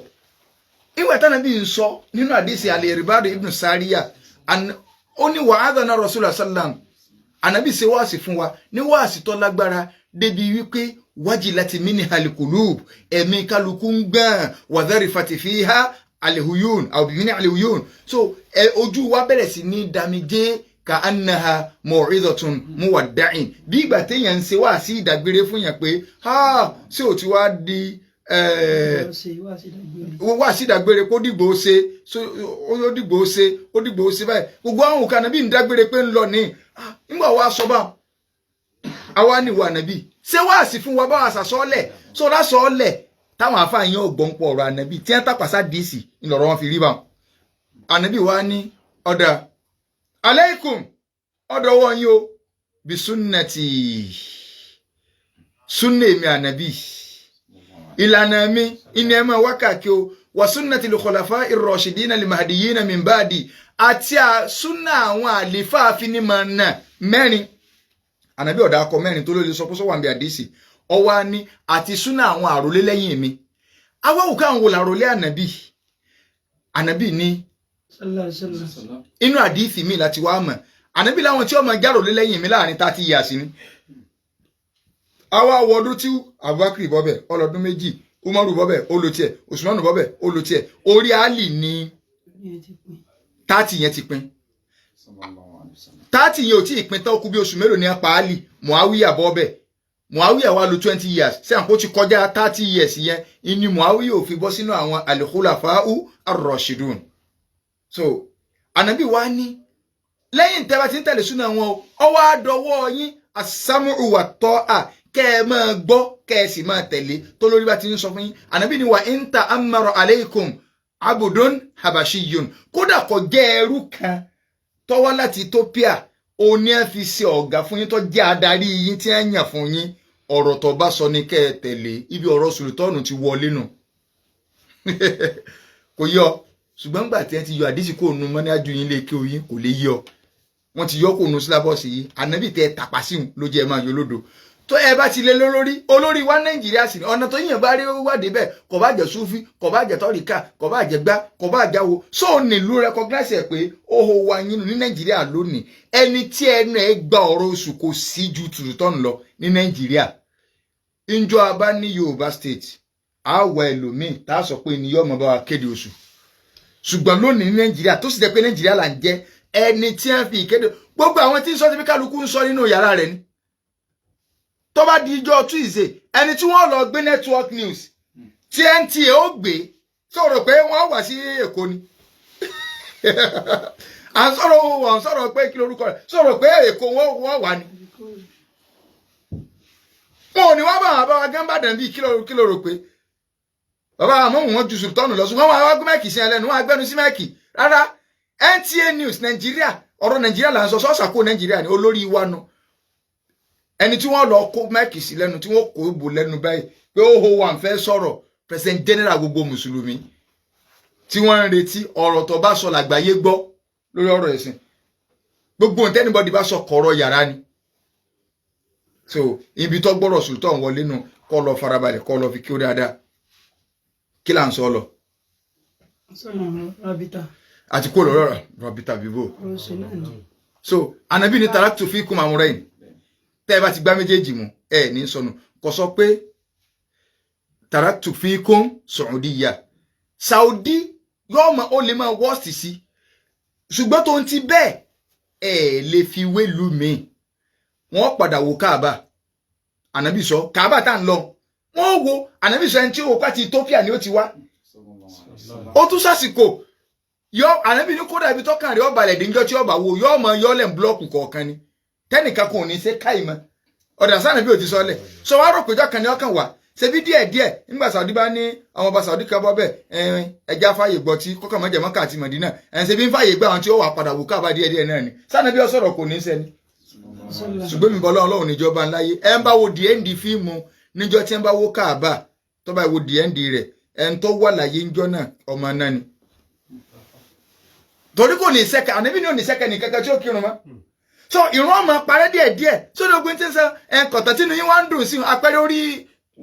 Ìwà tánàbí ń sọ nínú àdìsí Al-Irbad ibn Sariya, ó ní wa'adhana Rasulullah sallam, ànábì ṣe wáàsí fún wa ní wáàsí tó lágbára débi wípé wajilati minha al-qulub, ẹ̀mí kálukú ń gbọ̀n, wa dharifati fiha alihuyun àbí ní alihuyun. So ojú wa bẹ̀rẹ̀ sí ní damijé, ka annaha maw'izatun muwadda'in, bí ìgbà téèyàn ń ṣe wáàsí ìdágbére fún yàn pé ha ṣé ò ti wá di wá sí ìdágbére kó dìgbò ṣe, ó dìgbò ṣe, ó dìgbò ṣe báyìí. Gbogbo àwọn òkè ànábì ń dágbére pé ń lọ ní nígbà wa sọ bá àwa ní ìwà ànábì ṣé wáàsí fún wa báwa ṣàṣọlẹ̀ sọdá sọọlẹ̀ táwọn afáàyàn ọgbọ̀n pọ̀ ọ̀rọ̀ ànábì tí wọ́n tàpá sádìsì ńlọrọ̀ wọn fi rí báwọn. Ànábì wa ní ọ̀dà aleikum, ọ̀dọ̀ wọn yìí o, bí sunnati, sunna èmi ànábì, ìlànà mi ìní ẹ máa wákàkí o, wà sunnati l-khulafa ir-rashidina al-mahdiyina min ba'di, àti sunna àwọn àlìfà àfinimọ̀nà mẹ́rin. Ànábì ọ̀dà akọ mẹ́rin tó ló lè sọ pé sọ́wọ́n àbí àdìsí ọwọ́ á ní àti súnà àwọn àròlé lẹ́yìn mi. Awáwò káwọn wo làròlé ànábì? Ànábì ní inú àdìsí mi láti wá mọ̀ ànábì láwọn tí ó máa járòlé lẹ́yìn mi láàrin 30 years ni. Àwa wọ ọdún tí Abubakar bọ́bẹ̀ ọlọ́dún 2, Umaru bọ́bẹ̀ olùtiẹ̀, Usmanu bọ́bẹ̀ olùtiẹ̀, orí Ali ní 30 yẹn ti pín. 30 yẹn ò tí ì pín tán, kú bí oṣù mélòó ní apá Ali, Muawiya bọ́bẹ̀, Muawiya wá lò 20 years. Ṣé àpò ti kọjá 30 years yẹn ìní Muawiya ò fi bọ́ sínú àwọn al-khulafa'u ar-rashidun. So ànábì wa ní lẹ́yìn tẹ́ bá ti ń tẹ̀lé súnà wọn o, ọwọ́ àdọ́wọ́ yín as-sam'u wat-ta'a, kẹ́ ẹ máa gbọ́ kẹ́ ẹ sì máa tẹ̀lé tó lórí bá ti ń sọ fún yín. Ànábì ní wa in ta'ammara alaykum abudun habashiyun, kódà kó jẹ́ ẹrú kan tó wá láti Ethiopia òní ẹ fi ṣe ọ̀gá fún yín, tó jẹ́ adarí yín tí ẹ yàn fún yín, ọ̀rọ̀ tó bá sọ ní kẹ́ ẹ tẹ̀lé. Ibi ọ̀rọ̀ sùlùtọ́ọ̀nù ti wọlé nù kò yọ. Ṣùgbọ́n gbà tí ẹ ti yọ àdísì kò nu mọ́ní ájú yín lé kí oyin kò lè yọ, wọ́n ti yọ kò nu sílábọ̀sì yìí. Ànábì tẹ tàpá síhùn ló jẹ́ ẹ máa yọ lódò tó ẹ bá ti lé lórí olórí wa Nàìjíríà sì ni ọ̀nà tó yìnyín bá rí wádìí bẹ́ẹ̀, kò bá jẹ́ Súfí, kò bá jẹ́ tọ́ríkà, kò bá jẹ́ gbá, kò bá jáwo sóò nílùú recognize ẹ̀ pé ó ho wa yín ní Nàìjíríà lónìí. Ẹni tí ẹnu ẹ gba ọ̀rọ̀ oṣù kò sí ju tùtùtọ́nù lọ ní Nàìjíríà. Njọ́ a bá ní Yorùbá state àwa ẹlòmíì tá a sọ pé ni yóò mọ bá wa kéde oṣù, ṣùgbọ́n lónìí ní Nàìjíríà tó sì jẹ́ pé Nàìjíríà là ń jẹ́, ẹni tí wọ́n fi ìkéde gbogbo àwọn tí ń sọ ti fi kálukú ń sọ nínú yàrá rẹ̀ ni. Tó bá di ijọ́ Tuesday, ẹni tí wọ́n lọ gbé network news tí NTA ó gbé sọ̀rọ̀ pé wọ́n wà sí Èkó ni à ń sọ̀rọ̀, wọ́n sọ̀rọ̀ pé kí lorúkọ rẹ̀ sọ̀rọ̀ pé Èkó wọ́n wà ní. Wọn ò ní wá bá wọn bá wa gánbàdàn bíi kí ló rò pé bàbá àmọ́ wọn ju sultanu lọ, ṣùgbọ́n wọn wá gbé mẹ́kì sí ẹlẹ́nu, wọn agbẹnu sí mẹ́kì rárá. NTA news Nàìjíríà, ọ̀rọ̀ Nàìjíríà là ń sọ, sọ́ọ̀sà kó Nàìjíríà ní olórí wa nu ẹni tí wọ́n lọ kó mẹ́kì sí lẹ́nu tí wọ́n kó bò lẹ́nu báyìí pé ó ho wà ń fẹ́ sọ̀rọ̀ president general gbogbo mùsùlùmí tí wọ́n ń retí ọ̀rọ̀ tó bá sọ làgbáyé gbọ́ lórí ọ̀rọ̀ ẹ̀sìn. Gbogbo ohun tẹ́nibọ́dì bá sọ kọ̀rọ̀ yàrá ni. So ibi tó gbọ́rọ̀ sultan wọlé nu, kọ́ lọ farabalẹ̀, kọ́ lọ fi kí ó dáadáa. Kí là ń sọ lọ? Àti kó lọ́rọ̀ rọ̀bìtà bíbò. So anabi ni taraktu fikum amrayn, tẹ́ ẹ bá ti gbá méjèèjì mu ẹ ní sọnù. Kò sọ pé taraktu fikum Saudiya, Saudi yóò mọ ó lè máa wọ́ọ̀sì sí, ṣùgbọ́n tó ń ti bẹ́ẹ̀ Ẹ lè fi wélu mi. Wọ́n padà wò Káàbà. Ànábì sọ Káàbà tá ń lọ, wọ́n wo. Ànábì sọ ẹni tí ó wò pàtí Ethiopia ni ó ti wá. Ó tún sàsìkò yọ. Ànábì ní kódà ibi tọ́kàn rẹ̀ ọ̀balẹ̀ díjọ́ tí ọba wo yọ ọmọ yọlẹ̀ ń búlọ́ọ̀kù kọ̀ọ̀kan ni tẹ́nìkan kò ní ṣe káì mọ́. Ọ̀dà sànàbí ò ti sọ lẹ̀ sọ wá rò péjọ kan ní ọkàn wà. Ṣebí díẹ̀ díẹ̀ nígbà Saudi bá ní àwọn ọba Saudi kan bọ́ bẹ́ẹ̀, ẹ̀rín ẹja fàyè gbọ́ tí kọ́kàn mọ́jẹ̀ Mọ́kà àti Mọ̀dínà ẹ̀ń ṣebí ń fàyè gbà àwọn tí ó wà padà wò Káàbà díẹ̀ díẹ̀ náà ni. Sànàbí ó sọ̀rọ̀ kò ní sẹ́ni. Ṣùgbọ́n mi bọ́ Ọlọ́run níjọba ńláyé. Ẹ̀ ń bá wo the end fíìmù níjọ́ tí ń bá wo Káàbà, tó bá wo the end rẹ̀, ẹ̀ ń tó wà láyé ńjọ́ náà, ọmọ náà ni. Torí kò ní sẹ́kẹ̀. Ànábì ní ò ní sẹ́kẹ̀ ní kankan tí ó kírun mọ́. So ìrún ọmọ parẹ́ díẹ̀ díẹ̀ sórí ogun tí ń sọ ẹ̀ kọ̀tà tínú yín wá ń dùn sí apẹ́rẹ́ orí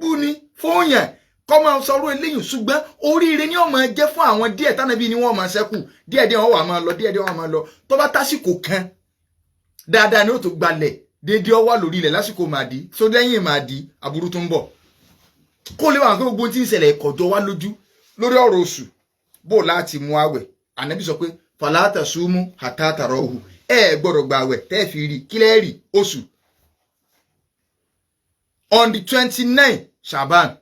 bú ni fún yẹn kọ́ máa sọ̀rọ̀ eléyìí. Ṣùgbọ́n oríire ni ó máa jẹ́ fún àwọn díẹ̀ tánàbí ni wọ́n máa ṣẹ́kù. Díẹ̀ díẹ̀ wọ́n wà máa lọ, díẹ̀ díẹ̀ wọ́n máa lọ. Tó bá tásìkò kan dáadáa ni ó tó gbalẹ̀ déédéé ọ wà lórí ilẹ̀ lásìkò Màdí. So lẹ́yìn Màdí, aburú tó ń bọ̀ kó lè wà pé gbogbo tí ń ṣẹlẹ̀ kọjọ wá lójú lórí ọ̀rọ̀ oṣù bó láti mú àwẹ̀. Ànábì sọ pé fàlàtà súnmú àtàtàrọ̀ òhù, ẹ gbọ́dọ̀ gba àwẹ̀ tẹ́ fi rí kílẹ̀ rí oṣù. On the 29 Shaban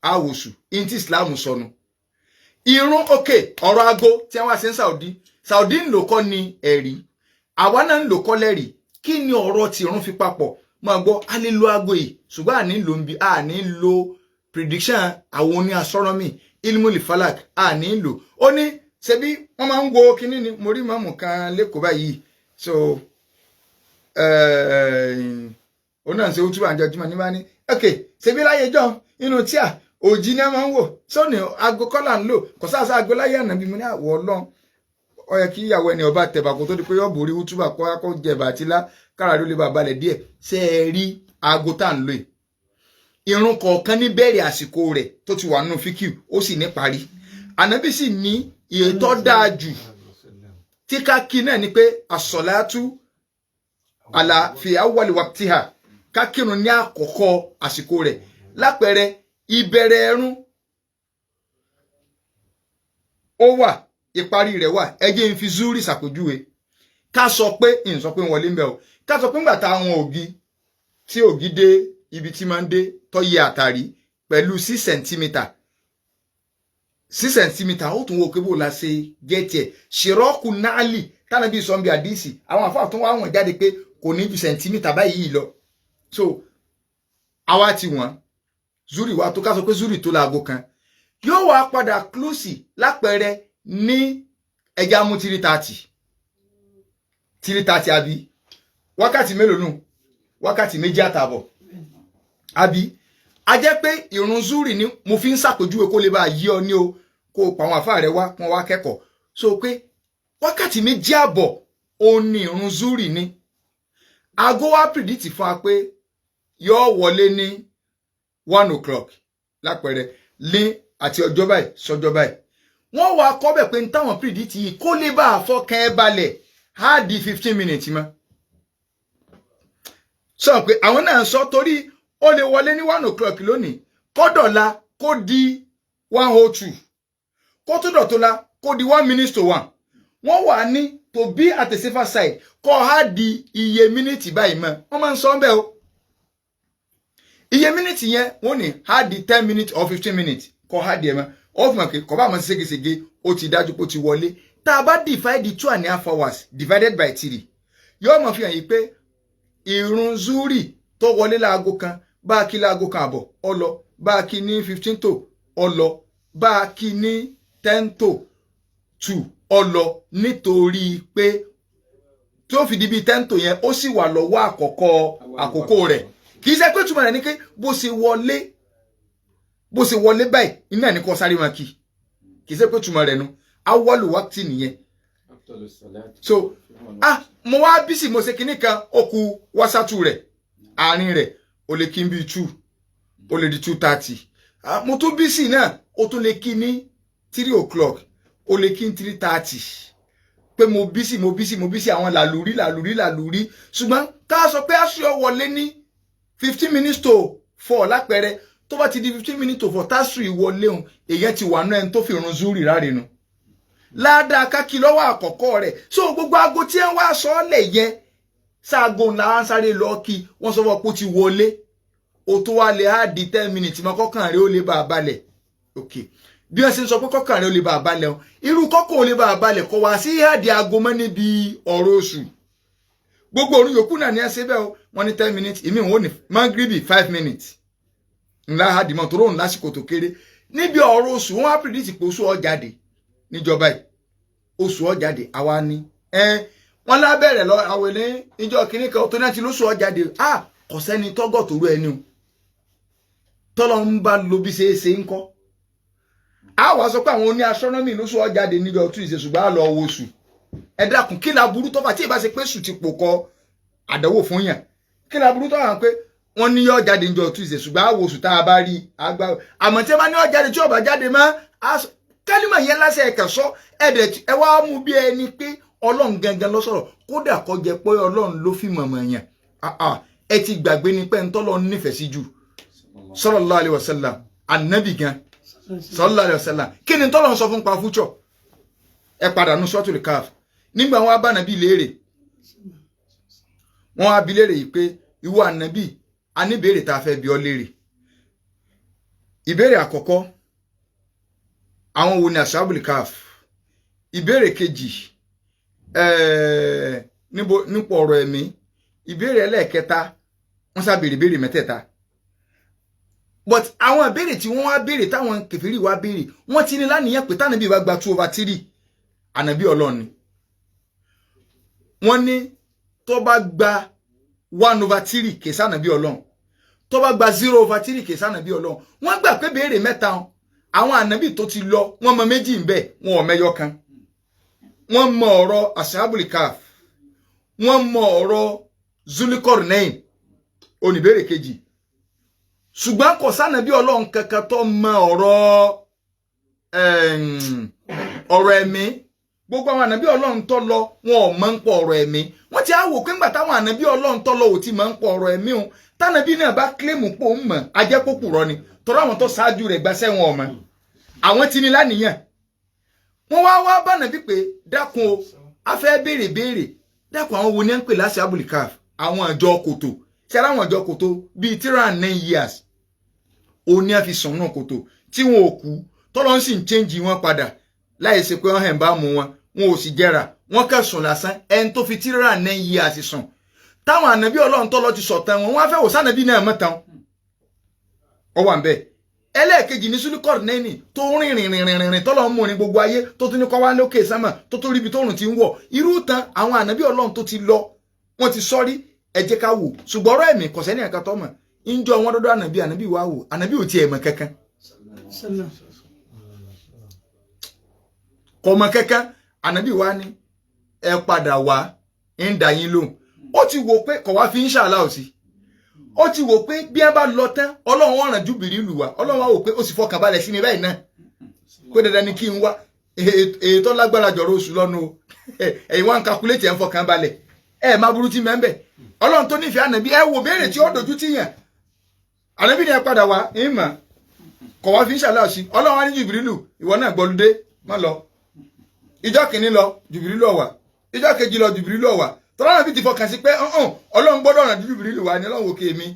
àwòsù in tí Islam sọnù irun òkè. Ọ̀rọ̀ aago tí wọ́n ṣe ń Saudi, Saudi ń lò kọ́ ni ẹ̀rí, àwa náà ń lò kọ́ lẹ́rìí. Kí ni ọ̀rọ̀ tí irun fi papọ̀? Máa gbọ́, a lè lo aago yìí, ṣùgbọ́n àní lò ń bi, àní lo prediction àwọn oní astronomy, ilmul falak, àní lò ó ní. Ṣebí wọ́n máa ń wo kinní ni. Mo rí màmú kan lẹ́kọ̀ọ́ báyìí. So ó náà ṣe útúbà àjọjúmọ́ ní bá ní ok, ṣebí láyé jọ inú tíà òjì ni a máa ń wò sóní aago kọ́là ń lò kò sáà aago láyé àná bí mo ní àwọ̀ ọlọ́run. Ó yẹ kí ìyàwó ẹni ọba tẹ̀bà kó tó di pé yóò borí útúbà kó kó jẹ̀bà àti lá kára ló lè bá balẹ̀ díẹ̀. Ṣé ẹ rí aago tá à ń lò yìí, irun kọ̀ọ̀kan ní bẹ̀rẹ̀ àsìkò rẹ̀ tó ti wà nínú fíkìú, ó sì ní parí. Ànábì sì ní ètò dáa jù tí ká kí náà ni pé àsọ̀látú àlà fi awwali waqtiha, ká kírun ní àkọ́kọ́ àsìkò rẹ̀. Lápẹẹrẹ, ìbẹ̀rẹ̀ ẹ̀rún ó wà, ìparí rẹ̀ wà. Ẹ jẹ́ n fi zuri ṣàpèjúwe. Ká sọ pé n sọ pé ń wọlé ń bẹ o. Ká sọ pé ńgbà táwọn ògì tí ògì dé ibi tí máa ń dé tó yẹ àtàrí pẹ̀lú 6 centimetre, 6 centimetre, ó tún wo pé bó la ṣe gẹ́tì ẹ̀ ṣìrọ́ọ̀kù náàlì tánàbí sọ́nbi àdìsí. Àwọn àfáà tún wá wọ̀n jáde pé kò ní ju centimetre báyìí lọ. So àwa ti wọ̀n zuri wa tó. Ká sọ pé zuri tó láago kan, yóò wá padà close. Lápẹẹrẹ, ní ẹja mú 3:30, 3:30, àbí wákàtí mélòó nù? Wákàtí 2.5, àbí? A jẹ́ pé ìrun zuri ni mo fi ń ṣàpèjúwe kó lè bá yí ọ ní o, kó o pa àwọn àfáà rẹ wá kí wọ́n wá kẹ́kọ̀ọ́. So pé wákàtí 2.5 òun ni ìrun zuri ni. Aago wa predict fún wa pé yóò wọlé ní 1 o'clock lápẹẹrẹ ní àti ọjọ́ báyìí sọjọ́ báyìí. Wọ́n wá kọ́ bẹ̀ pé n táwọn predict yìí kó lè bá a fọkàn ẹ balẹ̀, á di 15 minutes mọ́. Sọ pé àwọn náà sọ torí ó lè wọlé ní 1 o'clock lónìí, kó dọ̀la kó di 1:02, kó tó dọ̀tọ́la kó di 12:05. Wọ́n wà ní to be at the safer side, kó á di iye mínítì báyìí mọ́. Wọ́n máa ń sọ bẹ́ẹ̀ o. Iye mínítì yẹn, wọ́n ní á di 10 minutes or 15 minutes, kó á di ẹ̀ mọ́. Ó fi hàn pé kò bá àmọ́ ségesège, ó ti dájú pé ó ti wọlé. Tá a bá divide the 2.5 hours divided by three, yóò mọ̀ fi hàn yìí pé ìrun zuri tó wọlé láago kan, bá a kí láago kan àbọ̀, ó lọ. Bá a kí ní 1:45, ó lọ. Bá a kí ní 1:50, ó lọ, nítorí pé tí ó fi di bíi 1:50 yẹn, ó sì wà lọ́wọ́ àkọ́kọ́ àkókò rẹ̀. Kì í ṣe pé túmọ̀ rẹ̀ ní pé bó ṣe wọlé báyìí iná ní kó sáré máa kí. Kì í ṣe pé túmọ̀ rẹ̀ nu awwalu waqti nìyẹn. So mo wá bísí, mo ṣe kinní kan, ó ku wásátù rẹ̀, àárín rẹ̀, ó lè kí n bíi 2, ó lè di 2:30. Mo tún bísí náà, ó tún lè kí ní 3 o'clock, ó lè kí ní 3:30, pé mo bísí, mo bísí, mo bísí, àwọn làlúrí làlúrí làlúrí. Ṣùgbọ́n ká sọ pé aṣọ wọlé ní 3:45 lápẹẹrẹ, tó bá ti di 3:45 tásù ìwọlé òun, èèyàn ti wà náà ẹni tó fi irun zuri ráre nu. Ládàá kákí lọ́wọ́ àkọ́kọ́ rẹ̀. So gbogbo aago tí wọ́n wá sọ ọ́ lẹ̀ yẹn, sáago ńlá wá ń sáré lọ kí wọ́n sọ fún ọ pé ó ti wọlé, o tó wá lè á di 10 minutes mọ́ kọ́kàn rẹ̀ ó lè bá a balẹ̀. Ok, bí wọ́n ṣe ń sọ pé kọ́kàn rẹ̀ ó lè bá a balẹ̀ o, irú kọ́kàn ó lè bá a balẹ̀ kọ́ wá sí àdì aago mọ́ níbi ọ̀rọ̀ oṣù. Gbogbo òrùn yòókù náà ní ẹsẹ̀ bẹ́ẹ̀ o, wọ́n ní 10 minutes, ìmí wọn ò ní mangribi 5 minutes ńlá àdìmọ̀ tó rọrùn lásìkò tó kéré. Níbi ọ̀rọ̀ oṣù, wọ́n á predict pé oṣù ó jáde níjọba yìí, oṣù ó jáde. Àwa ni wọ́n lábẹ́rẹ̀ lọ àwẹ̀ ní ìjọ kìíní kan tó náà ti lóṣù ó jáde. Ah, kò sẹ́ni tọ́gọ̀ tó rú ẹni o, tọ́lọ́ ń bá lo bí ṣe é ṣe ń kọ́. A wàá sọ pé àwọn oní astronomy lóṣù ó jáde níjọ Tuesday, ṣùgbọ́n a lọ wo oṣù. Ẹ dákun, kí la burú tó fà tí ì bá ṣe pé sùn ti pò kọ àdánwò fún yàn? Kí la burú tó wà pé wọ́n ní yóò jáde níjọ Tuesday, ṣùgbọ́n àwò oṣù tá a bá rí àgbà? Àmọ́ tí ẹ bá ní yóò jáde, tí yóò bá jáde mọ́, kálímà yẹn lásẹ̀ ẹ̀kẹ́ sọ ẹ̀dẹ̀ ẹ wá mú bí ẹni pé Ọlọ́run gangan ló sọ̀rọ̀. Kódà kó jẹ́ pé Ọlọ́run ló fi mọ̀mọ̀ yàn, ẹ ti gbàgbé ni pé ntọ́lọ́run nífẹ̀ẹ́ sí jù, sallallahu alaihi wasallam, ànábì gan, sallallahu alaihi wasallam, kí ni tọ́lọ́run sọ fún pa future? Ẹ padà nu Suratul Kahf. Nígbà wọn bá nàbí léèrè, wọn á bi léèrè yìí pé, ìwọ ànábì, a ní ìbéèrè tá a fẹ́ bi ọ́ léèrè. Ìbéèrè àkọ́kọ́, àwọn wo ni Ashabul Kahf? Ìbéèrè kejì, níbo nípa ọ̀rọ̀ ẹ̀mí? Ìbéèrè ẹlẹ́ẹ̀kẹta, wọ́n sá béèrè béèrè mẹ́tẹ̀ẹ̀ta. But àwọn ìbéèrè tí wọ́n wá béèrè, táwọn kèfèrí wá béèrè, wọ́n ti ní lánìyàn pé tánàbí bá gba 2/3, ànàbí Ọlọ́run ni. Wọ́n ní tó bá gba 1/3, kìí sànàbí Ọlọ́run. Tó bá gba 0/3, kìí sànàbí Ọlọ́run. Wọ́n gbà pé béèrè mẹ́ta, àwọn ànàbí tó ti lọ, wọ́n mọ méjì ń bẹ, wọn ò mẹ́yọ kan. Wọ́n mọ ọ̀rọ̀ Ashabul Kahf, wọ́n mọ ọ̀rọ̀ Zulikornain, oníbèrè kejì, ṣùgbọ́n kò sànàbí Ọlọ́run kankan tó mọ ọ̀rọ̀ ẹ̀mí. Gbogbo àwọn ànàbí Ọlọ́run tó lọ, wọn ò mọ̀ ń pọ̀ ọ̀rọ̀ ẹ̀mí. Wọ́n ti á wò pé ńgbà táwọn ànàbí Ọlọ́run tó lọ ò ti mọ̀ ń pọ̀ ọ̀rọ̀ ẹ̀mí o, tànàbí náà bá claim pò ń mọ̀, ajẹ́pọ̀pùrọ̀ ni, tọ́rọ àwọn tó ṣáájú rẹ̀ gbaṣẹ́ wọn ọ̀mọ́, àwọn ti ní lánìyàn. Wọ́n wá wá bá nàbí pé, dákun o, a fẹ́ béèrè béèrè, dákun, àwọn wo ni ń pè láti Ashabul Kahf, àwọn ìjọ kòtò? Ṣe ara àwọn ìjọ kòtò bíi 309 years òun ní a fi sùn náà kòtò tí wọn ò kú, tọ́lọ́ ń sì ń change wọn padà láì ṣe pé wọ́n hẹ̀ ń bá mú wọn, wọn ò sì jẹrà, wọn kàn sùn lásán. Ẹni tó fi 309 years sùn, táwọn ànábì Ọlọ́run tọ́lọ́ ti sọ̀tàn wọn, wọ́n á fẹ́ wò sànàbí náà mọ́ tán ọ wà ń bẹ́ẹ̀. Ẹlẹ́ẹ̀kejì ní Sulikọ́ọ̀dù nẹ́ẹ̀nì tó rìn rìn rìn rìn rìn, tọ́lọ́ ń mú ní gbogbo ayé, tó tún ní kọ́ wá lókè sánmà, tó tún ríbi tóòrùn ti ń wọ̀. Irú tán àwọn ànábì Ọlọ́run tó ti lọ, wọ́n ti sọ́rí, ẹ jẹ́ ká wò. Ṣùgbọ́n ọ̀rọ̀ ẹ̀mí, kò sẹ́ni ẹ̀ka tó mọ̀. Ń jọ wọn dọ́dọ̀ ànábì, ànábì wá wò, ànábì ò tiẹ̀ mọ̀ kankan. Sallam. Kò mọ̀ kankan. Ànábì wá ní, ẹ padà wá, ń dà yín lóhùn. Ó ti wò pé kò wá fi ń ṣàlá òsì, ó ti wò pé bí ẹ bá lọ tán, Ọlọ́run ọ̀ràn ju bìrì lù wá. Ọlọ́run wá wò pé ó sì fọkàn balẹ̀ sí mi báyìí náà pé dandan ni kí n wá. Èyí tó lágbára jọ̀rọ̀ oṣù lọ́nu o, ẹ̀yin wá ń calculate, ẹ̀ ń fọkàn balẹ̀, ẹ̀ má burú tí mẹ́ńbẹ̀. Ọlọ́run tó nífẹ̀ẹ́ ànábì, ẹ wò béèrè tí ó dojú tì yàn. Ànábì ni ẹ padà wá, ìmọ̀ kọ̀ wá fi ń ṣàlá sí. Ọlọ́run wá ní, Jùbìrìlù, ìwọ náà gbọ́lúdé má lọ. Ìjọ kìíní lọ, Jùbìrìlù ọ̀wà. Ìjọ kejì lọ, Jùbìrìlù ọ̀wà. Tọ́lá náà fi ti fọkàn sí pé ọ̀hún Ọlọ́run gbọ́dọ̀ ràn Jùbìrìlù wá ní. Ọlọ́run òkè mi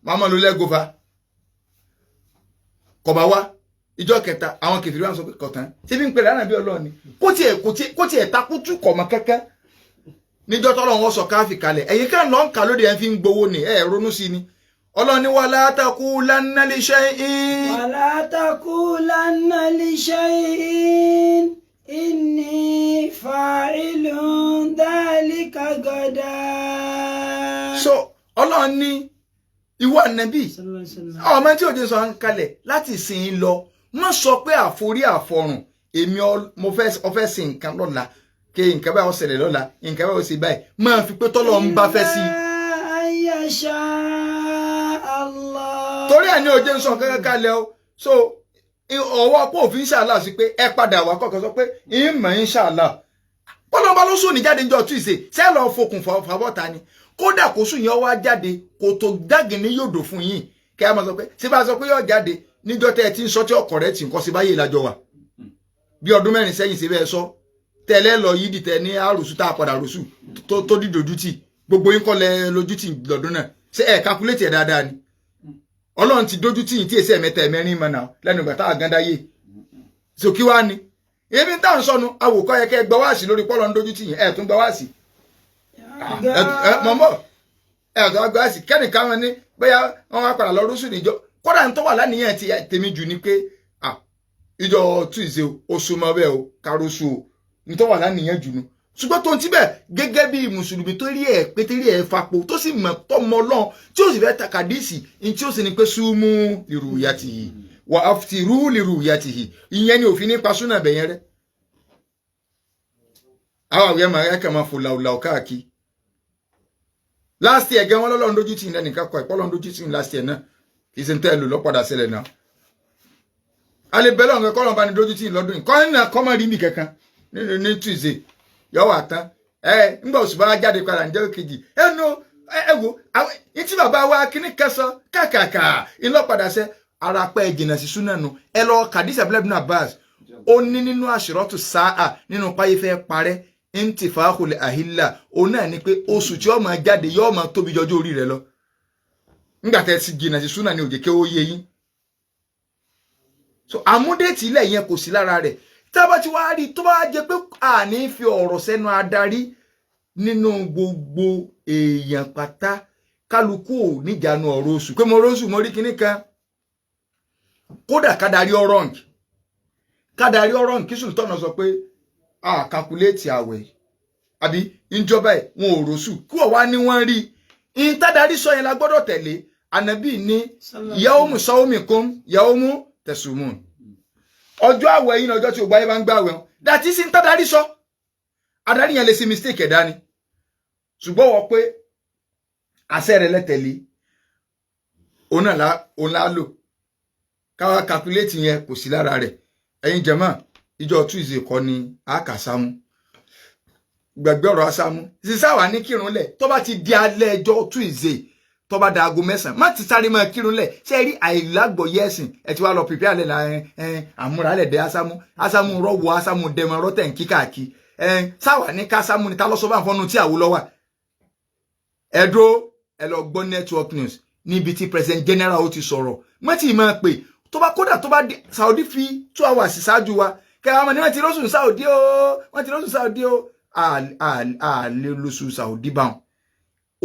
màá mọ̀ ló lẹ́gọ́fà kọ̀bá wá. Ìjọ kẹta, àwọn kẹfìrí wá sọ pé kọ̀tán ṣé bí ń pèrè ànábì Ọlọ́run ni, kó tiẹ̀ takutu kọ̀mọ́ kẹ́kẹ́. Níjọ́ tọ́lọ́run wọn sọ káfí kalẹ̀, ẹ̀yin kan lọ́n kà lóde, ẹ̀ fi ń gbowó ni, ẹ̀ ronú sí ni. Ọlọ́run ní wala taqulanna li shay'in. Wala taqulanna li shay'in inni fa'ilun dhalika gadan. So Ọlọ́run ní, ìwọ ànábì, Sallallahu alaihi wasallam. ọmọ tí òde sọ ń kalẹ̀ láti sìn ín lọ, má sọ pé àforí àfọrùn èmi mo fẹ́ ọfẹ́ sin nǹkan lọ́la, kí nǹkan báyìí ó ṣẹlẹ̀ lọ́la, nǹkan báyìí ó ṣe báyìí. Máa fi pé tọ́lọ́ ń bá fẹ́ sí i. Illa an yasha Allah. Torí ẹ̀ ní òjé ń sọ kankan kalẹ̀ o. So ọwọ́ pé òfin ṣàlà sí pé ẹ padà wá kọ̀ọ̀kan sọ pé ìmọ̀ ń ṣàlà bọ́lọ́ba ló sùn ní jáde níjọ́ Tuesday, ṣé lọ́ọ́ fokùn fàbọ́ta ni? Kódà kó sùn yẹn wá jáde, kò tó dágì ní yòdò fún yín kẹ́ ẹ máa sọ pé ṣé bá a sọ pé yóò jáde níjọ́ tẹ́ ẹ ti ń sọ tí ọkọ̀ rẹ̀ ti ń kọ́ sí báyìí ìlàjọ wà bí ọdún 4 sẹ́yìn, sí bẹ́ẹ̀ sọ. Tẹ́lẹ̀ lọ yídì tẹ ní àròsù tá a padà rọ̀ṣù tó dídòjú tì, gbogbo yín kọ́ lẹ lójú tì lọ́dún náà. Ṣé ẹ calculate ẹ̀ dáadáa ni? Ọlọ́run ti dójú tì yín tí èsì ẹ̀mẹ́ta ẹ̀mẹ́rin mọ̀ náà lẹ́nu ìgbà tá a gan dáyé. So kí wá ni ebi ń tà ń sọnù àwòkọ́ yẹ kẹ́ ẹ gbọ́ wáàsí lórí pọ́lọ́ ń dójú tì yín, ẹ̀ tún gbọ́ wáàsí mọ̀mọ́ ẹ̀ tún gbọ́ wáàsí kẹ́nìkan wọn ní bóyá wọn wá padà lọ rúṣù níjọ. Kódà ń tó wà lánìyàn ti tèmi jù ni pé ìjọ Tuesday ó súnmọ́ bẹ́ẹ̀ o, kárọ́sù o, ń tó wà lánìyàn jù nu. Ṣùgbọ́n tó ń tíbẹ̀ gẹ́gẹ́ bí mùsùlùmí tó rí ẹ̀ pété rí ẹ̀ fapò tó sì mọ̀ tó mọ Ọlọ́run tí ó sì fẹ́ takàdísì ní tí ó sì ní pé súnmú liruyatihi wà áfítìrú liruyatihi, ìyẹn ni òfin nípa súnà bẹ̀yẹn rẹ. Àwọn àwòyẹ máa ẹ kàn máa fò làwùlàwù káàkiri. Last year gẹ́ wọn lọ́lọ́run dójú tì ní ẹnìkan kọ ẹ̀pọ́ lọ́run dójú tì ní last year náà, kì í ṣe ń tẹ́ ẹ lò lọ́padà sílẹ̀ náà. A lè bẹ́ lọ́run kọ́ lọ́run bá ní dójú tì ní lọ́dún yìí kọ́ ní kọ́ mọ́ rí mi kankan ní Tuesday yọ wà tán. Ẹ ńgbà oṣù bá jáde padà níjọ́ kejì ẹnu ẹ wo ní tí bàbá wa kíní kẹsàn kàkàkà ńlọpadà sẹ ara pẹ́ jìnnà sí súnà nu. Ẹ lọ kàdísà ibn Abbas, ó ní nínú àṣírọ́tù sáà nínú páyé fẹ́ parẹ́ intifahul ahilla, òun náà ni pé oṣù tí ó máa jáde yóò máa tóbi jọjọ́ orí rẹ lọ. Ńgbà tẹ́ ti jìnnà sí súnà ni òjè kí ó yé yín. So àmúdéètì ilẹ̀ yẹn kò sí lára rẹ̀. Tá a bá ti wá rí tó bá jẹ pé àní fi ọ̀rọ̀ sẹ́nu adarí nínú gbogbo èèyàn pátá, kálukú ò níjànú ọ̀rọ̀ oṣù pé mo róṣù mo rí kinní kan. Kódà kádàrí ọ̀rọ̀ǹk kádàrí ọ̀rọ̀ǹk kí sultan sọ pé a calculate àwẹ̀ àbí ìjọba ẹ̀ wọn ò róṣù kí wọ́n wá ní wọ́n rí i ìtàdarí sọ yẹn la gbọ́dọ̀ tẹ̀lé. Ànábì ní yawmu sawmikum yawmu tasumun, ọjọ́ àwẹ̀ yìí ní ọjọ́ tí o gbáyé bá ń gbà àwẹ̀ wọn. Dàtí sí ń tàdarí sọ, adarí yẹn lè ṣe mistake ẹ̀dá ni, ṣùgbọ́n wọ́n pé àṣẹ rẹ̀ lẹ́tẹ̀lé òun náà òun lá lò káwá calculate yẹn kò sí lára rẹ̀. Ẹ̀yin jẹ̀mọ́, ìjọ Tuesday kọ́ ni a kà sámú, gbẹ̀gbẹ́ ọ̀rọ̀ asámú sísáwà ní kírun lẹ̀. Tó bá ti di alẹ́ ẹjọ́ Tuesday, tó bá da aago 9, má ti sáré máa kírun lẹ̀. Ṣe rí àìlágbọ̀yé ẹ̀sìn ẹ ti wá lọ pìpẹ́ àlẹ́ la ẹ àmúralẹ̀ dẹ asámú asámú rọ́wọ́ asámú dẹmọ rọ́tẹ̀ ń kíkàkí ẹ sáwà ní kásámú ni. Ta lọ́sọ́ bá ń fọ́nù tí àwò lọ́wà ẹ dúró, ẹ lọ gbọ́ network news níbi tí president general ó ti sọ̀rọ̀. Mọ́tì máa pè tó bá kódà tó bá dé Saudi fi 2 hours ṣáájú wa kẹwàá mọ̀ ní wọ́n ti rọ́ṣùn Saudi o, wọ́n ti rọ́ṣùn Saudi o. Àlè lóṣù Saudi báwọn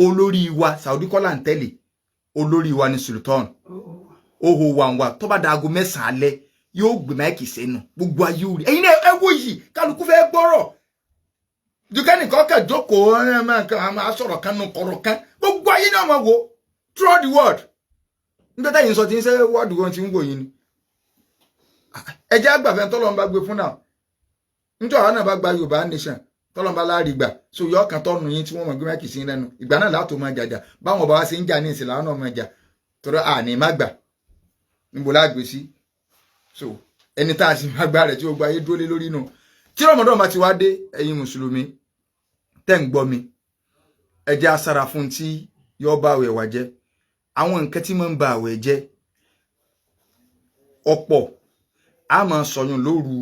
olórí wa Saudi kọ́ là ń tẹ̀lé, olórí wa ni sultan oho wàǹwà. Tó bá da aago 9 alẹ́ yóò gbé mic sẹ́nu, gbogbo ayé orí ẹ̀yin náà ẹ wò yìí, kálukú fẹ́ gbọ́rọ̀ dukẹ́nìkan kẹ́ jókòó ẹ máa kàn á máa sọ̀rọ̀ kan nù kọ̀rọ̀ kan, gbogbo ayé náà máa wò throughout the world. Nígbà táyìn sọ ti ń sẹ́ wọ́ọ̀dù wọn ti ń wò yín ni ẹ jẹ́ àgbàfẹ́ tọ́lọ́run bá gbé fún náà. Nítorí àwọn náà bá gba Yorùbá nation, tọ́lọ́run bá láàrí gbà so yọ ọkàn tọ́nu yín tí wọ́n mọ̀ gbé mic sí lẹ́nu, ìgbà náà látò máa jàjà báwọn ọba wa ṣe ń jà ní ìsìn làwọn náà máa jà torí àní má gbà níbo láàgbé sí. So ẹni tá a sì máa gbà rẹ̀ tí gbogbo ayé dúró lé lórí nù. Tí Ramadan bá ti wá dé, ẹ̀yin mùsùlùmí tẹ́ ń gbọ́ mi, ẹ jẹ́ á ṣọ́ra fún tí yóò bá àwẹ̀ wa jẹ́. Àwọn nǹkan tí máa ń ba àwẹ̀ jẹ́ ọ̀pọ̀, a máa sọyún lóru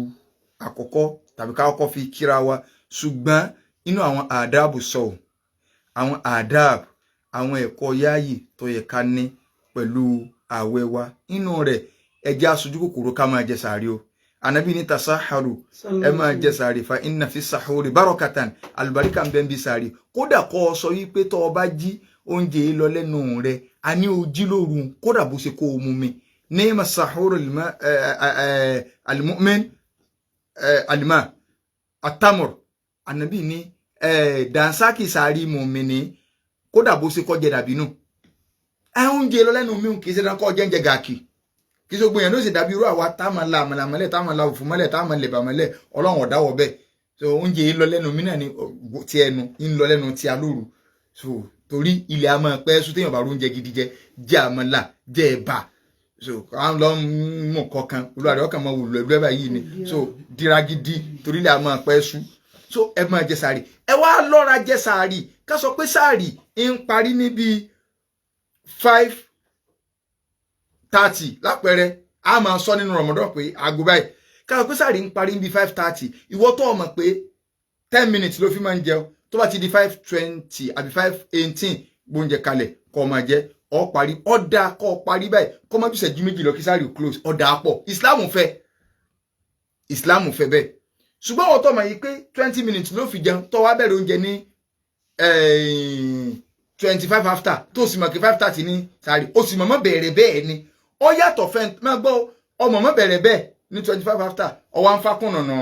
àkọ́kọ́ tàbí ká kọ́kọ́ fi kíra wa. Ṣùgbọ́n inú àwọn àdáàbò sọ ò àwọn àdáàbò, àwọn ẹ̀kọ́ yáàyè tó yẹ ká ní pẹ̀lú àwẹ̀ wa, inú rẹ̀ ẹ jẹ́ aṣojú kòkòrò ká máa jẹ sàárì o. Ànábì ní tasaharu, ẹ máa jẹ sàárì, fa inna fi sahuri barakatan, àlùbáríkà ń bẹ ń bí sàárì. Kódà kọ́ ọ sọ wípé tó o bá jí oúnjẹ yìí lọ lẹ́nu rẹ, a ní o jí lóru, kódà bó ṣe kó o mú mi ní masahuru alimumin alima atamur. Ànábì ní dansaki sàárì mùmíní, kódà bó ṣe kọ́ jẹ dàbí nù ẹ oúnjẹ lọ lẹ́nu mi, kì í ṣe dandan kọ́ jẹ́ ń jẹ gàkì, kì í ṣe gbìyànjú ló sì dàbí irú àwa tá máa la àmàlà mọ́lẹ̀, tá máa la òfò mọ́lẹ̀, tá máa lẹ̀bà mọ́lẹ̀. Ọlọ́run ọ̀dáwọ̀ bẹ́ẹ̀. So oúnjẹ yìí lọ lẹ́nu mi náà ni ti ẹnu ń lọ lẹ́nu ti alóru. So torí ilẹ̀ a máa pẹ́ sùn téèyàn bá róúnjẹ gidi jẹ, jẹ àmàlà, jẹ ẹ̀bà. So à ń lọ mú kọ̀ọ̀kan olùwàdí ọkàn máa wù lọ ẹgbẹ́ báyìí ni. So dira gidi torí ilẹ̀ a máa pẹ́ sùn. So ẹ máa jẹ sàárì, ẹ wá lọ́ra jẹ sàárì. Ká sọ pé sàárì ń parí níbi 5:30 lápẹẹrẹ, a máa sọ nínú Ramadan pé aago báyìí. Ká sọ pé sàárì ń parí níbi 5:30, ìwọ tó mọ̀ pé 10 minutes ló fi máa ń jẹun, tó bá ti di 5:20 àbí 5:18, gbóúnjẹ kalẹ̀ kó máa jẹ, ọ parí. Ọ dáa kó parí báyìí, kó má jù ìṣẹ́jú 2 lọ kí sáré close. Ọ dáa pọ̀, Islam fẹ́, Islam fẹ́ bẹ́ẹ̀. Ṣùgbọ́n wọ́n tọ́ mọ̀ yìí pé 20 minutes ló fi jẹun, tó wá bẹ̀rẹ̀ oúnjẹ ní 25 after, tó sì mọ̀ kí 5:30 ní sáré, ó sì mọ̀mọ́ bẹ̀rẹ̀ bẹ́ẹ̀ ni. Ó yàtọ̀ fẹ́ máa gbọ́, ọmọ mọ̀ bẹ̀rẹ̀ bẹ́ẹ̀ ní 25 after, ọwọ́ à ń fa kùnànà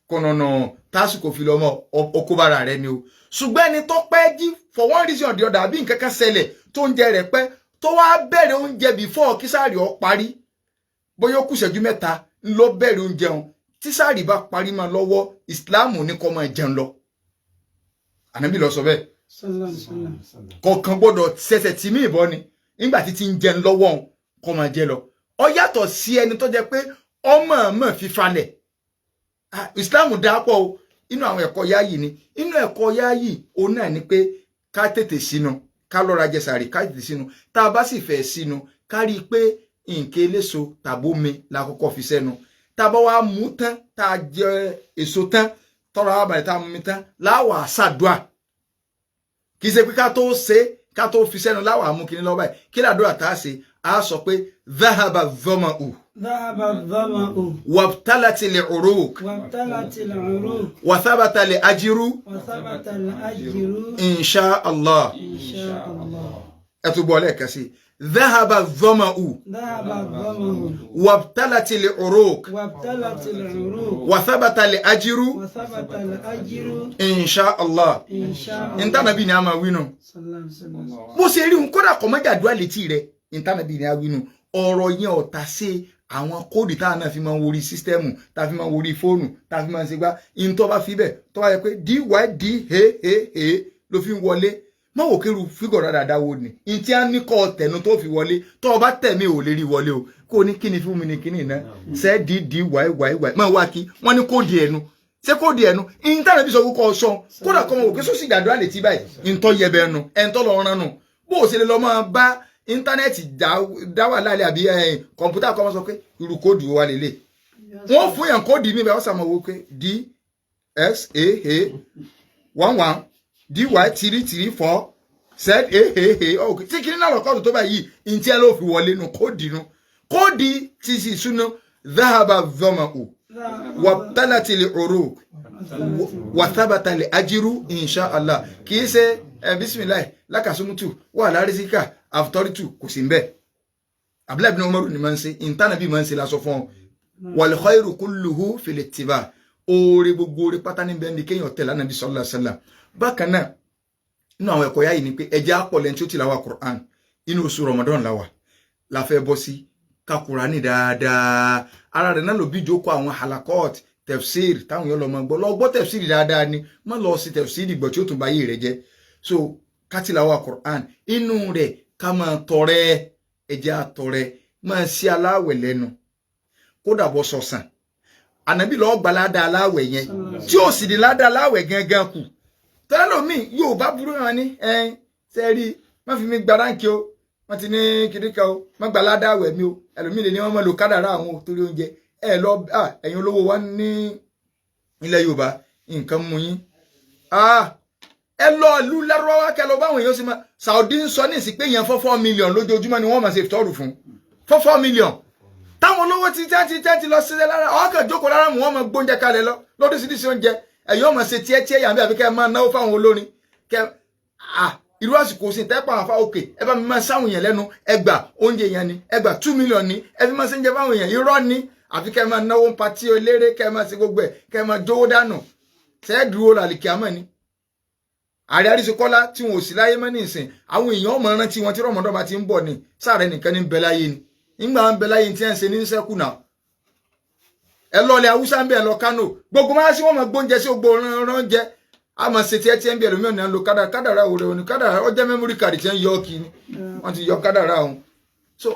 kùnànà tásìkò fi lọ́mọ okóbára rẹ ni o. Ṣùgbọ́n ẹni tó pẹ́ jí for one reason or the other, àbí nǹkan kan ṣẹlẹ̀ tó ń jẹ rẹ̀ pẹ́, tó wá bẹ̀rẹ̀ oúnjẹ before kí sáré ó parí, bóyá ó kù ìṣẹ́jú 3 ńlọ bẹ̀rẹ̀ oúnjẹ òun, tí sáré bá parí máa lọ́wọ́, Ìsìláàmù ní kó máa jẹun lọ. Ànábì ló sọ bẹ́ẹ̀. Sallallahu alaihi wasallam. Kọ̀ọ̀kan gbọ́dọ̀ ṣẹ̀ṣẹ̀ tì mí ìbọn ni nígbà tí ti ń jẹun lọ́wọ́ òun, kó máa jẹ lọ. Ó yàtọ̀ sí ẹni tó jẹ́ pé ọmọ mọ̀ fífalẹ̀. Ìsìláàmù dápọ̀ o. Inú àwọn ẹ̀kọ́ yáàyì ni, inú ẹ̀kọ́ yáàyì òun náà ni pé ká tètè sínú, ká lọ́ra jẹ sàárì, ká tètè sínú. Tá a bá sì fẹ́ sínú, ká rí i pé nǹkan eléso tàbómi la kọ́kọ́ fi sẹ́nu. Tá a bá wá mú tán, tá a jẹ èso tán, tọrọ abalẹ̀, tá a mú mi tán, láwà ṣàdúà. Kì í ṣe pé ká tó ṣe, ká tó fi sẹ́nu láwà mú kinní lọ́wọ́ báyìí. Kí làdúrà tá a ṣe? A sọ pé dhahaba dhama'u. ذهب الظمأ. Wabtalati al-uruq. وابتلت العروق. Wa thabata al-ajru. وثبت الأجر. Insha Allah. إن شاء الله. Ẹ tún gbọ́ lẹ́ẹ̀kan sí: dhahaba dhama'u. ذهب الظمأ. Wabtalati al-uruq. وابتلت العروق. Wa thabata al-ajru. وثبت الأجر. Insha Allah. إن شاء الله. Ìntànàbí ni a máa wí nù. صلى الله عليه وسلم. Bó ṣe rí un, kódà kọ́ mọ́jàdúrà létí rẹ̀, ìntànàbí ni a wí nù. Ọ̀rọ̀ yẹn ọ̀tá sí àwọn code táwọn náà fi máa ń worí system, tá a fi máa ń worí fóònù, tá a fi máa ń ṣe gbá. Ìntọ́ bá fi bẹ̀, tó bá yẹ pé dyd he he he ló fi ń wọlé, má wò kéru fígọ̀ dáadáa wo ni ntí á ní kọ́ tẹ̀nu tó fi wọlé. Tó o bá tẹ̀mí ò lè rí wọlé o. Kó o ní kíni fún mi ní kíni náà ṣẹ́ d d y y y máa wá kí wọ́n ní code ẹnu ṣé code ẹnu ìntànàbí sọ kókó sọ. Kódà kọ́ mọ̀ wò kí sọ́sì ìdàdúrà létí báyìí, ntọ́ yẹbẹ ẹnu ẹ̀ńtọ́ lọ rán nu. Bó o ṣe lè lọ máa bá íńtánẹ́ẹ̀tì dá wà lálẹ́ àbí kọ̀ǹpútà kọ́ máa sọ pé irú code wa lélẹ̀, wọ́n fún yàn code mi bẹ́ẹ̀, wọ́n sàmọ̀ wò pé d x a a 1 1 d y 3 3 4 z a a a. Ok, tí kìíní náà lọ́kọ́ọ̀tù tó báyìí, ntí ẹ ló fi wọlé nu code nu code ti sì súná dhahaba dhama'u wabtalati al-uruq wa thabata al-ajru insha Allah. Kì í ṣe ẹ bisimilayi lákàsúmùtù wà lárísíkà àfutọ́rìtù, kò sí nbẹ. Abdullahi bin Umaru ni máa ń ṣe, ìntànàbí máa ń ṣe lásọ fún ọ. Wal khairu kulluhu fil ittiba. Oore, gbogbo oore pátá ní bẹ́ẹ̀ ni kéèyàn tẹ̀lé Ànábì sallallahu alaihi wasallam. Bákan náà, nínú àwọn ẹ̀kọ́ yáyìí ni pé ẹjẹ́ àpọ̀lẹ̀ tí ó ti làwà Qur'an. Inú oṣù Ramadan làwà, la fẹ́ bọ́ sí ka Qur'ani dáadáa. Ara rẹ̀ náà ló bí jókòó àwọn halakot tefsir táwọn yóò lọ máa gbọ́. Lọ gbọ́ tefsir dáadáa ni, má lọ sí tefsir ìgbọ̀ tí ó tún bá yé rẹ̀ jẹ́. So kátìláwà Qur'an, inú rẹ̀ ká máa tọrẹ, ẹjẹ́ àtọrẹ, máa sí aláwẹ̀ lẹ́nu, kódà bọ́ sọ̀sán. Ànábì lọ́ọ́ gba ládàá aláwẹ̀ yẹn, tí ó sì di ládàá aláwẹ̀ gangan kù. Tẹ́lẹ̀ lómi yóò bá burú hàn ní ẹn sẹ́ẹ̀rí, má fi mi gba ránkì o, wọ́n ti ní kìnìkan o, má gba ládàá àwẹ̀ mi o. Ẹlòmíì lè ní wọ́n máa lo kádàrá àwọn o torí oúnjẹ ẹ lọ. Ẹ̀yin olówó wa ní ilẹ̀ Yorùbá, nǹkan mú yín. Ẹ lọ ìlú Lárúbáwá, kẹ lọ báwọn èèyàn ṣe máa. Saudi ń sọ ní ìsìn pé èèyàn 4 million lójoojúmọ́ ni wọ́n máa ṣe ìtọ́rù fún, 4 million. Táwọn olówó ti tẹ́ ti tẹ́ ti lọ sílẹ̀ lára ọkàn jókòó lára mú wọn máa gbóúnjẹ kalẹ̀ lọ lóríṣiríṣi oúnjẹ. Ẹ̀yin ọmọ ṣe tiẹ́ tiẹ́ yàrá àbí kẹ́ ẹ máa náwó fáwọn olórin kẹ́ irú àsìkò sí tẹ́pọ̀ àwọn afá òkè. Ẹ bá mi máa sáwọn èèyàn lẹ́nu, ẹ gbà oúnjẹ yẹn ni, ẹ gbà 2 million ni, ẹ fi máa ṣe ń jẹ fáwọn èèyàn. Irọ́ ni. Àfi kẹ́ ẹ máa náwó patí eléré, kẹ́ ẹ máa ṣe gbogbo ẹ̀, kẹ́ ẹ máa jówó dànù. Ṣẹ́ dúró làlìkí àmọ́ ni ààrẹ Àríṣekọ́lá tí wọn ò sí láyé mọ́ ní ìsìn, àwọn èèyàn ọmọ rántí wọn tí Ramadan bá ti ń bọ̀ ni. Sáàrẹ nìkan ní ń bẹ láyé ni nígbà wọn ń bẹ láyé tí wọn ń ṣe ní sẹ́kù náà. Ẹ lọ ilẹ̀ Haúsá ń bẹ, ẹ lọ Kánò, gbogbo máa sí wọn máa gbóúnjẹ sí gbogbo oúnjẹ a máa ṣe tiẹ́ tiẹ́ ń bẹ. Ẹlòmíràn ní à ń lo kádàrá. Kádàrá òde òní kádàrá ó jẹ́ memory card tí ń yọ kí ni wọ́n ti yọ kádàrá òun. So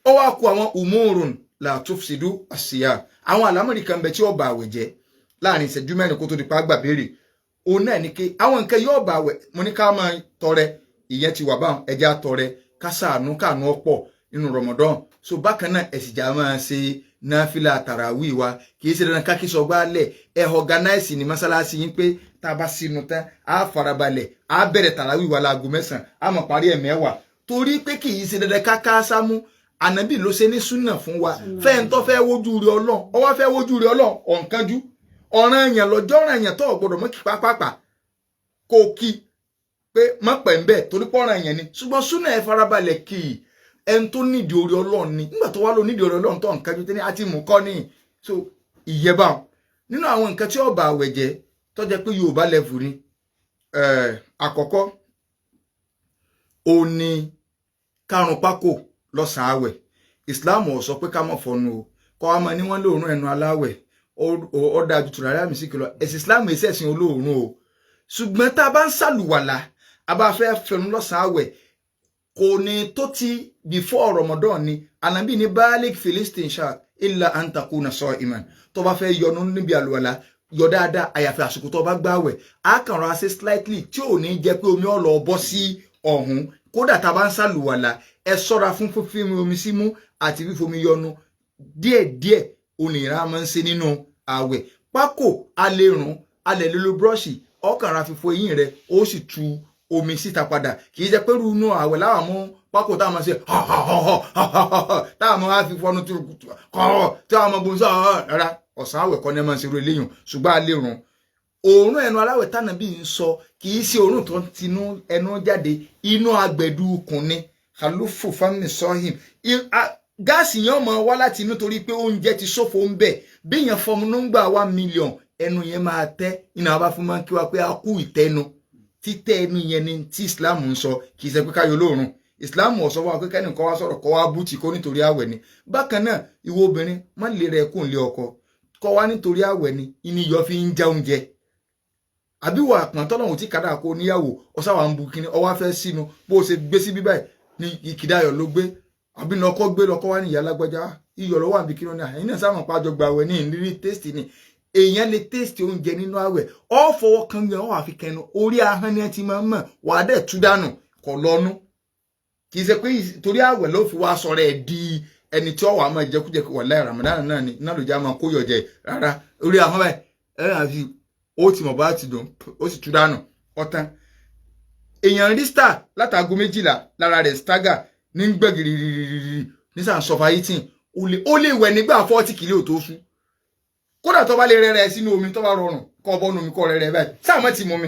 ó wá kó àwọn umurun la tufsidu àṣìyà, àwọn àlámọ̀rí kan bẹ tí ó ba àwẹ̀ jẹ́. Láàrin ìṣẹ́jú 4 kó tó di pa àgbà béèrè, òun náà ni pé àwọn nǹkan yóò bá àwẹ̀. Mo ní ká máa tọrẹ, ìyẹn ti wà báwọn. Ẹjẹ́ àtọrẹ, ká ṣàánú, káànú ọ̀pọ̀ nínú Ramadan. So bákan náà, ẹ̀sìjà máa ṣe náfìlà tàràwí wa. Kì í ṣe dandan ká kí sọgbà lẹ̀. Ẹ organize ní mọ́sálásí yín pé tá a bá sínú tán, á farabalẹ̀, á bẹ̀rẹ̀ tàràwí wa láago 9, á mọ̀ parí ẹ̀ 10. Torí pé kì í ṣe dandan ká ká sámú. Ànábì ló ṣe ní súnà fún wa. Fẹ́ǹtọ́ fẹ́ wojú rí Ọlọ́run, ó wá fẹ́ wojú rí Ọlọ́run, ọ̀nkanjú ọ̀ràn èèyàn lọ́jọ́ ọ̀ràn èèyàn tó gbọ́dọ̀ mọ́ kí pápápá kó kí pé mọ́ pẹ̀ ń bẹ̀ torí pọ́nrán èèyàn ni. Ṣùgbọ́n súnà ẹ farabalẹ̀ kì í ẹni tó nídìí orí Ọlọ́run ni. Nígbà tó wá lọ nídìí orí Ọlọ́run tó nǹkan ju tẹ́ni àti mú kọ́ ní. So ìyẹn bá wọn. Nínú àwọn nǹkan tí ó ba àwẹ̀ jẹ́ tó jẹ́ pé Yorùbá level ni, àkọ́kọ́ ó ní kárùn pákó lọ́sàn-án àwẹ̀. Islam ò sọ pé ká má fọnu o, kọ́ wa máa ní wọ́n lóòórùn ẹnu aláwẹ̀ ó dáa ju tùràrí àmì sí kìlọ̀. Ẹ̀sìn Islam èsì ẹ̀sìn olóòórùn o. Ṣùgbọ́n tá a bá ń ṣàlùwàlà, a bá fẹ́ fẹnu lọ́sàn-án àwẹ̀, kò ní tó ti before Ramadan ni. Ànábì ní balik filistin sha illa an takuna sa'iman. Tó bá fẹ́ yọnu níbi àlùwàlà, yọ dáadáa, àyàfi àsìkò tó bá gbààwẹ̀, á kàn rọra ṣe slightly tí ò ní jẹ́ pé omi ó lọ bọ́ sí ọ̀hún. Kódà tá a bá ń ṣàlùwàlà, ẹ ṣọ́ra fún fífi omi símú àti fífomi yọnu díẹ̀díẹ̀. Onìyàrá máa ń ṣe nínú ààwẹ̀. Pákó a lè rùn, a lè lo búrọ́ọ̀ṣì, ọkàn ra fífọ eyín rẹ, ó sì tu omi síta padà. Kì í jẹ́ pé inú ààwẹ̀ láwọn mú pákó táwọn máa ṣe táwọn máa fi fọnu kọ́ táwọn máa bomi sọ rárá. Ọ̀sán ààwẹ̀ kọ́ ni ẹ máa ń ṣerú eléyìn. Ṣùgbọ́n a lè rùn. Òórùn ẹnu aláwẹ̀ tánà bí ń sọ kì í ṣe òórùn tó ń tinú ẹnu jáde, inú agbẹ̀dù ikùn ni. Kàlùfù fámìlì sọ́hìn, gáàsì yẹn máa wá láti inú torí pé oúnjẹ ti ṣòfò ń bẹ̀. Bí èèyàn fọmù ló ń gbà 1 million, ẹnu yẹn máa tẹ́. Iná bá fún máa ń kí wa pé a kú ìtẹ́nu. Títẹ́ ẹnu yẹn ni tí Islam ń sọ, kì í ṣe pé káyọ̀ lóòrùn. Islam ò sọ fún wa pé kẹ́nìkan wá sọ̀rọ̀ kọ́ wá bútì kó nítorí àwẹ̀ ni. Bákan náà, ìwọ obìnrin, má lè rẹ kún lé ọkọ kọ́ wá nítorí àwẹ̀ ni ìníyọ fi ń já oúnjẹ. Àbí wà pọ̀n tọ́lọ́hún tí kàdá kó níyàwó, ọ̀sáwà ń bu kíní, ọwá fẹ́ sínú bó o ṣe gbé sí bíbáyìí ní ìkìdáyọ̀ ló gbé, àbí lọkọ gbé lọkọ wá ní ìyá alágbájá, iyọ̀ lọ́wọ́ àbí kí ló ní àyìn náà sáwọn pàjọ gba àwẹ̀ ní ìrírí taste ni. Èèyàn lè taste oúnjẹ nínú àwẹ̀, ọ fọwọ́ kan yẹn, ọ wà fi kẹnu orí ahọ́n ni ẹ ti máa ń mọ̀, wà á dẹ̀ tú dànù kọ̀ lọ́nu. Kì í ṣe pé torí àwẹ̀ ló fi wá sọ̀rọ̀ ẹ̀ di ẹni tí ó wà máa jẹkújẹ wà láì Ramadan náà ni náà ló jẹ́ máa kó yọ̀ jẹ rárá. Orí ahọ́n báyìí ẹ̀ àfi ó ti mọ̀ bá ti dùn, ó sì tú dànù ọ̀tán. Èèyàn rí star látago 12 lára rẹ̀, stagger ní gbẹ̀gìrìrìrì ní sàn sọfà yìí, ó lè wẹ̀ nígbà 40 kìlí ò tó sú. Kódà tó bá lè rẹ́rẹ́ sínú omi tó bá rọrùn kọ́ bọ́nu omi kọ́ rẹ́rẹ́ báyìí sáà mọ́ ti mú mi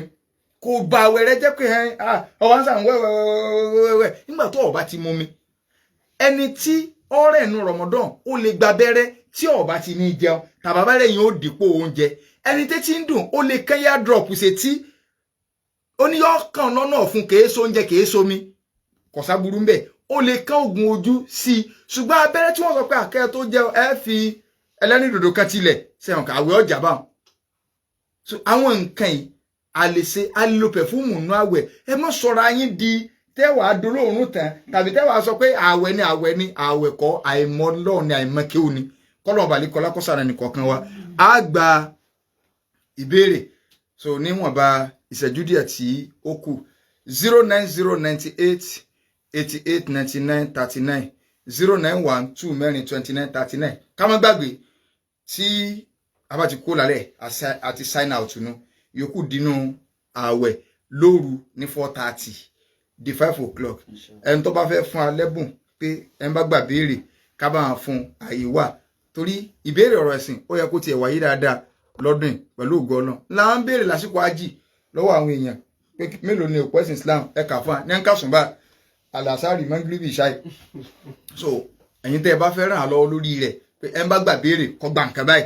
kò bá àwẹ̀ rẹ jẹ́ pé ọwọ́ ń sàn wẹ́wẹ́wẹ́wẹ́wẹ́ nígbà tó o bá ti mú mi. Ẹni tí ọ̀rẹ́ nu Ramadan, ó lè gba abẹ́rẹ́ tí ó bá ti ní jẹun, tàbí abẹ́rẹ́ yẹn ó dípò oúnjẹ. Ẹni tẹ́tí ń dùn, ó lè kẹ́yà drop ṣe tí ó ní yọ kàn lọ́nà ọ̀fun, kèé so oúnjẹ, kèé somi, kò sáburú ń bẹ̀. Ó lè kán oògùn ojú sí i. Ṣùgbọ́n abẹ́rẹ́ tí wọ́n sọ pé àkẹ́ tó jẹ́ ẹ fi ẹlẹ́rìndòdò kan tilẹ̀ sẹ́wọ̀n kàwé ọjà báwọn. So àwọn nǹkan yìí a lè ṣe. A lè lo pẹ̀fúmù nínú àwẹ̀. Ẹ má sọra yín di tẹ́wàá dolóòórùn tán, tàbí tẹ́wàá sọ pé àwẹ̀ ni, àwẹ̀ ni. Àwẹ̀ kọ́, àìmọ̀ Ọlọ́run ni, àìmọ̀ kéwù ni. Kọ́lọ̀ ọ̀bàlẹ̀ kọ́lá kọ́sàrà nìkọ̀ọ̀kan wa. Á gba ìbéèrè so níwọ̀nba ìṣẹ́jú díẹ̀ tí ó kù. 09098889939, 091242939. Ká má gbàgbé, tí a bá ti kó lálẹ́ àti sign out nu, yòókù dínú ààwẹ̀ lóru ní 4:30 di 5 o'clock. Ẹni tó bá fẹ́ fún alẹ́bùn pé ẹni bá gbà béèrè ká bá wọn fún, àyè wà, torí ìbéèrè ọ̀rọ̀ ẹ̀sìn ó yẹ kó tiẹ̀ wáyé dáadáa lọ́dún yìí pẹ̀lú ògo Ọlọ́run. Là ń béèrè lásìkò ájì lọ́wọ́ àwọn èèyàn pé mélòó ni òpó ẹ̀sìn Islam, ẹ kà fún wa ní ẹ̀ńkà sùnbà àlàsárì mọ́gíríbì ṣáì. So ẹ̀yin tẹ́ ẹ bá fẹ́ ràn án lọ́wọ́ lórí rẹ̀ pé ẹ ń bá gbà béèrè kọ́ gbà nǹkan báyìí,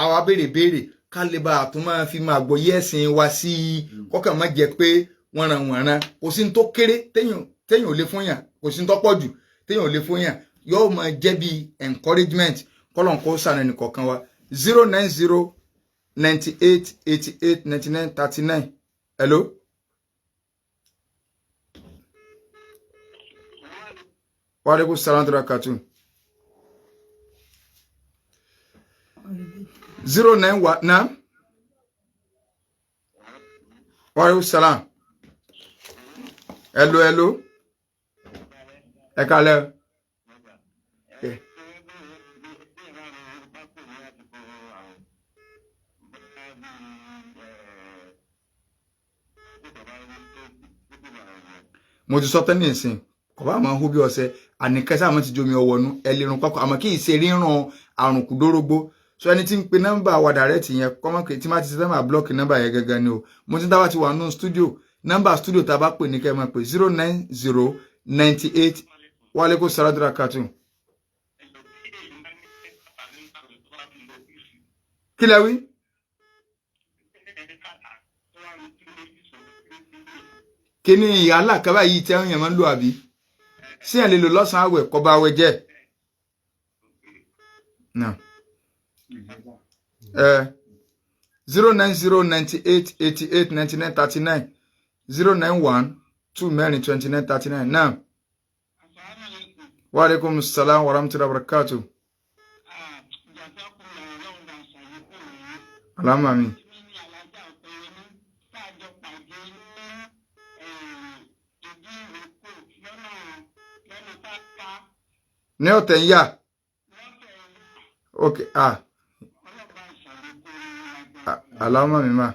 àwa béèrè béèrè ká lè bá a tún máa fi máa gbọ́yé ẹ̀sìn wa sí i, kọ́kàn má jẹ́ pé wọ́nran wọ̀nran. Kò sí ní tó kéré téèyàn ò lè fún yàn, kò sí ní tó pọ̀ jù téèyàn ò lè fún yàn. Yóò máa jẹ́ bí encouragement. Kọ́lọ̀n kó sànà ẹnìkọ̀ọ̀kan wa. 09098889939. Hello. Wa alaikum salam tó kàtún. 091 na. Wa alaikum salam. Hello, hello. Ẹ kálẹ́. Mo ti sọ tán ní ìsìn, kò bá máa hó bí ọṣẹ, àníkẹ́ sáà mọ́ ti jomi ọwọ́ nu, ẹ lè rún pákó, àmọ́ kì í ṣe rírun àrùn kúdórógbó. So ẹni tí ń pe nọ́mbà wa direct yẹn, kọ́mọ́ kì tí má ti ṣe tán, máa block nọ́mbà yẹn gangan ni o. Mo ti dáwà ti wà nù studio, nọ́mbà studio tá a bá pè ní kẹ́ ẹ máa pè 09098. Wàlẹ́kùn sàràdúrà cartoon. Kí lẹ wí? Kíní alákàbá yìí tí àwọn èèyàn máa ń lò, àbí sí ẹ̀ lè lò lọ́sàn-án àwẹ̀, kọ́ bá àwẹ̀ jẹ́ náà. 09098889939, 091 2 4 29 39 náà. Wa alaikum salam wa rahmatullahi wa barakatuh. Alama mi. Ní ọ̀tẹ̀ ń yà. Ok, ah. Alama mi ma.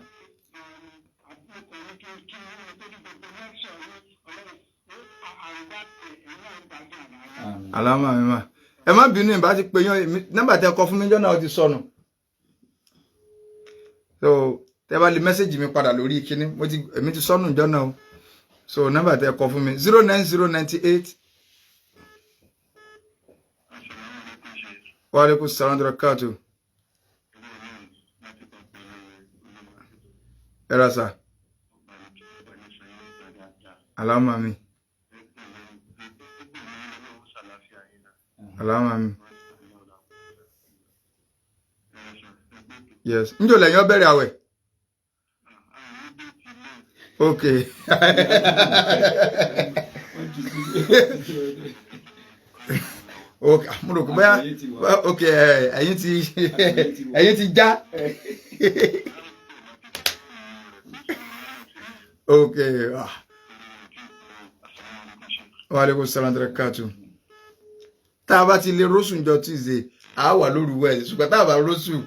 Alama mi ma. Ẹ má bínú, ìbá ti pè yán nọ́mbà tẹ kọ fún mi jọ́nà, ó ti sọnù. So tẹ bá lè mẹ́sẹ̀gì mi padà lórí kíní, mo ti èmi ti sọnù jọ́nà o. So nọ́mbà tẹ kọ fún mi 09098. Wa alaikum salam wa barakatuh. Ẹ ra sà. Alama mi. Alama mi. Yes. Njọ́ lẹ́yìn ó bẹ̀rẹ̀ àwẹ̀. Okay. Okay, mo rò pé bóyá okay, ẹ̀yin ti já. Okay. Wa alaikum salam wa barakatuh. Tá a bá ti lè rósùn jọ Tuesday, a wà lóru Wednesday, ṣùgbọ́n tá a bá rósùn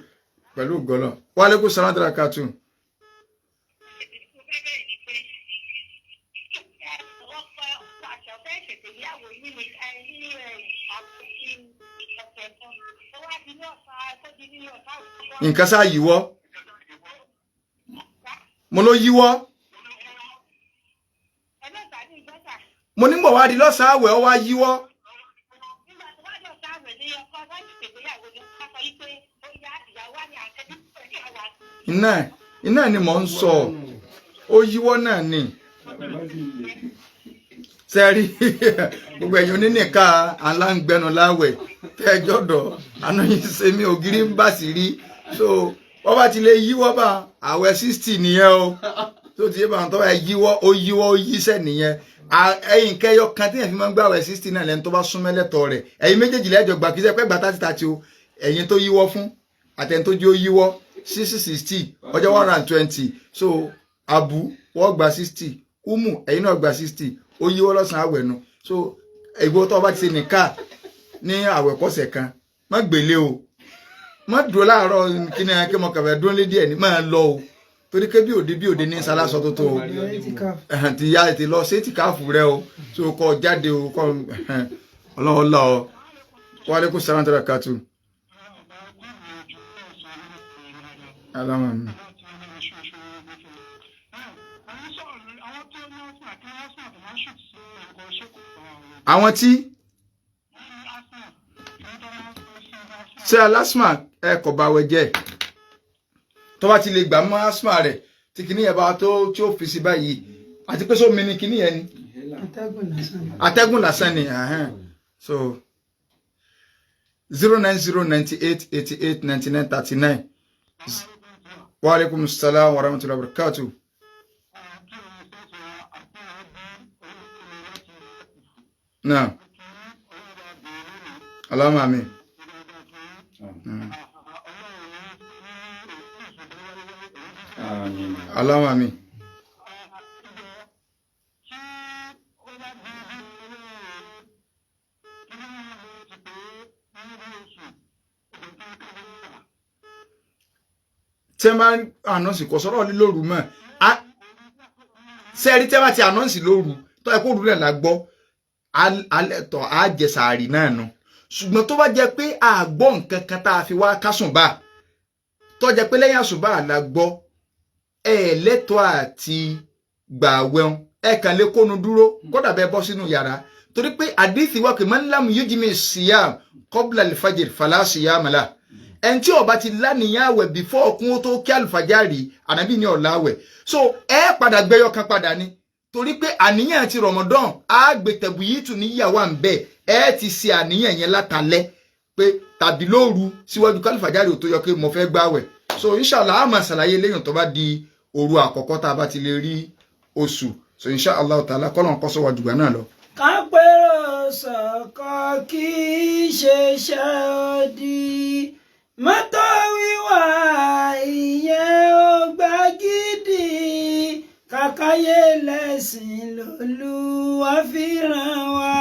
pẹ̀lú ògbọ́nà. Wa alaikum salam wa barakatuh. Nǹkan sá yíwọ́, mo ló yíwọ́, mo ní mọ̀ wá di lọ́sàn-án àwẹ̀, ọ wá yíwọ́. Iná ni mò ń sọ, ó yíwọ́ náà ni. Sẹ́rí gbogbo ẹ̀yin onínìka aláǹgbẹ́nu láwẹ̀ tẹ́jọ́dọ̀ àná yìí ṣe mí ògiri ń bà sí rí. So wọ́n bá ti lè yíwọ́ bá àwẹ̀ 60 nìyẹn o. Tó ti yé bá wọn, tó bá yíwọ́, ó yíwọ́, ó yíṣẹ́ nìyẹn. Ẹ̀yin kẹyọ kan tí yẹn fi máa ń gbà àwẹ̀ 60 náà lẹ́nu tó bá súnmọ́ lẹ́tọ̀ rẹ̀. Ẹ̀yin méjèèjì lẹ́jọ́ gbà, kí sẹ́ pẹ́ gbà 30 30 o. Ẹ̀yin tó yíwọ́ fún àtẹni tó jẹ́ ó yíwọ́, 60 60 ọjọ́ 120. So abu wọ́n gba 60, umu ẹ̀yin náà gba 60, ó yíwọ́ lọ́sàn-án àwẹ̀ nu. So ìgbó tó bá ti ṣe nìka ní àwẹ̀ kọ́sẹ̀ kan, má gbélé o, má dúró láàárọ̀ kí ni akẹ́ mọ̀ kàfẹ́ dúró lé díẹ̀ ní máa lọ o, torí pé bí òde ní sálásọ tó tó o ti ya ètè lọ sí tìkáàfù rẹ o. So kọ jáde o, kọ ọlọ́wọ́ lọ ọ. Wa alaikum salam wa barakatuh. Alama mi. Àwọn tí ṣé alásùmà ẹ kò bá wẹ jẹ, tó bá ti lè gbà mọ́ asma rẹ̀, tí kìíní yẹn bá tó tí ó fi sí báyìí, àti pé sómi ni kìíní yẹn ni atẹ́gùn lásán ni. So 09098889939. Wa alaikum salam wa rahmatullahi wa barakatuh. Naam. Allahumma amin. Allahumma amin. Tí ẹ bá àná sì kọ sọ́rọ̀ lílòrú mọ́, Sẹ́ẹ̀rí tẹ́ bá ti announce lóru tó ẹ kó òru náà la gbọ́, alẹ́ tọ̀ á jẹ sàárì náà nu. Ṣùgbọ́n tó bá jẹ́ pé a gbọ́ nǹkan kan tá a fi wá kásùnbà, tó jẹ́ pé lẹ́yìn àsùnbà la gbọ́, ẹ lẹ́tọ̀ọ́ àti gbàwẹ̀n, ẹ kàn lè kónu dúró, kódà bẹ́ẹ̀ bọ́ sínú yàrá, torí pé àdìsí wa pé man lam yujmi siyam qabla al-fajr fala siyama lah. Ẹni tí ó bá ti lánìyàn àwẹ̀ before ọkùn ó tó kí àlùfájàrí, ànábì ní ọ̀la àwẹ̀. So ẹ padà gbẹyọ kan padà ni, torí pé àníyàn ti Ramadan á gbé tẹ̀bù yìí tù níyàwó à ń bẹ̀. Ẹ ti ṣe àníyàn yẹn látàlẹ́ pé tàbí lóru síwájú kálífàjárì ò tó yọ pé mo fẹ́ gbàwẹ̀. So inshallah, a máa ṣàlàyé lẹ́yìn tó bá di òru àkọ́kọ́ tá a bá ti lè rí oṣù. So inshallah ta'ala, kọ́lọ̀ kọ́ sọ wájú gbà náà lọ. Kápẹ́rọ sọ̀kọ kì í ṣe iṣẹ́ òdì, mọ́tò wíwà ìyẹn ò gbà gidi, kàkàyé lẹ́sìn lòlúwa fi ràn wá,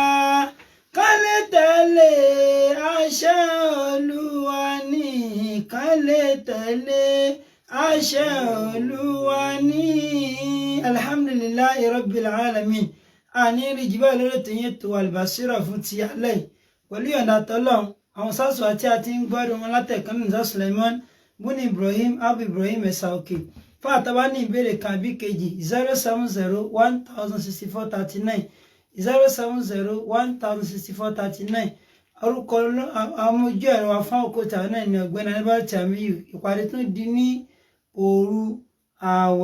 ká lè tẹ̀lé àṣẹ Olúwa ní, ká lè tẹ̀lé àṣẹ Olúwa ní. Alhamdulillahi rabbil alamin. Àní rí jù báyìí lórí tìyẹn tó Albasira fún ti alẹ́ yìí. Pẹ̀lú ìyọ̀ǹda tọ́lọ́run, àwọn sásù àti ń gbọ́dọ̀ wọn látẹ̀kán ní Suleiman buni Ibrahim Abu Ibrahim Ẹ̀sà Òkè. Fún àtàbá ní ìbéèrè kan àbí kejì, 070 1064 39, 070 1064 39. Orúkọ amójú ẹ̀rọ wa fún òkúta náà ní Ọ̀gbẹ́ni Adébáyọ̀ Tìámíyù. Ìpàdé tún di ní òru ààwẹ̀.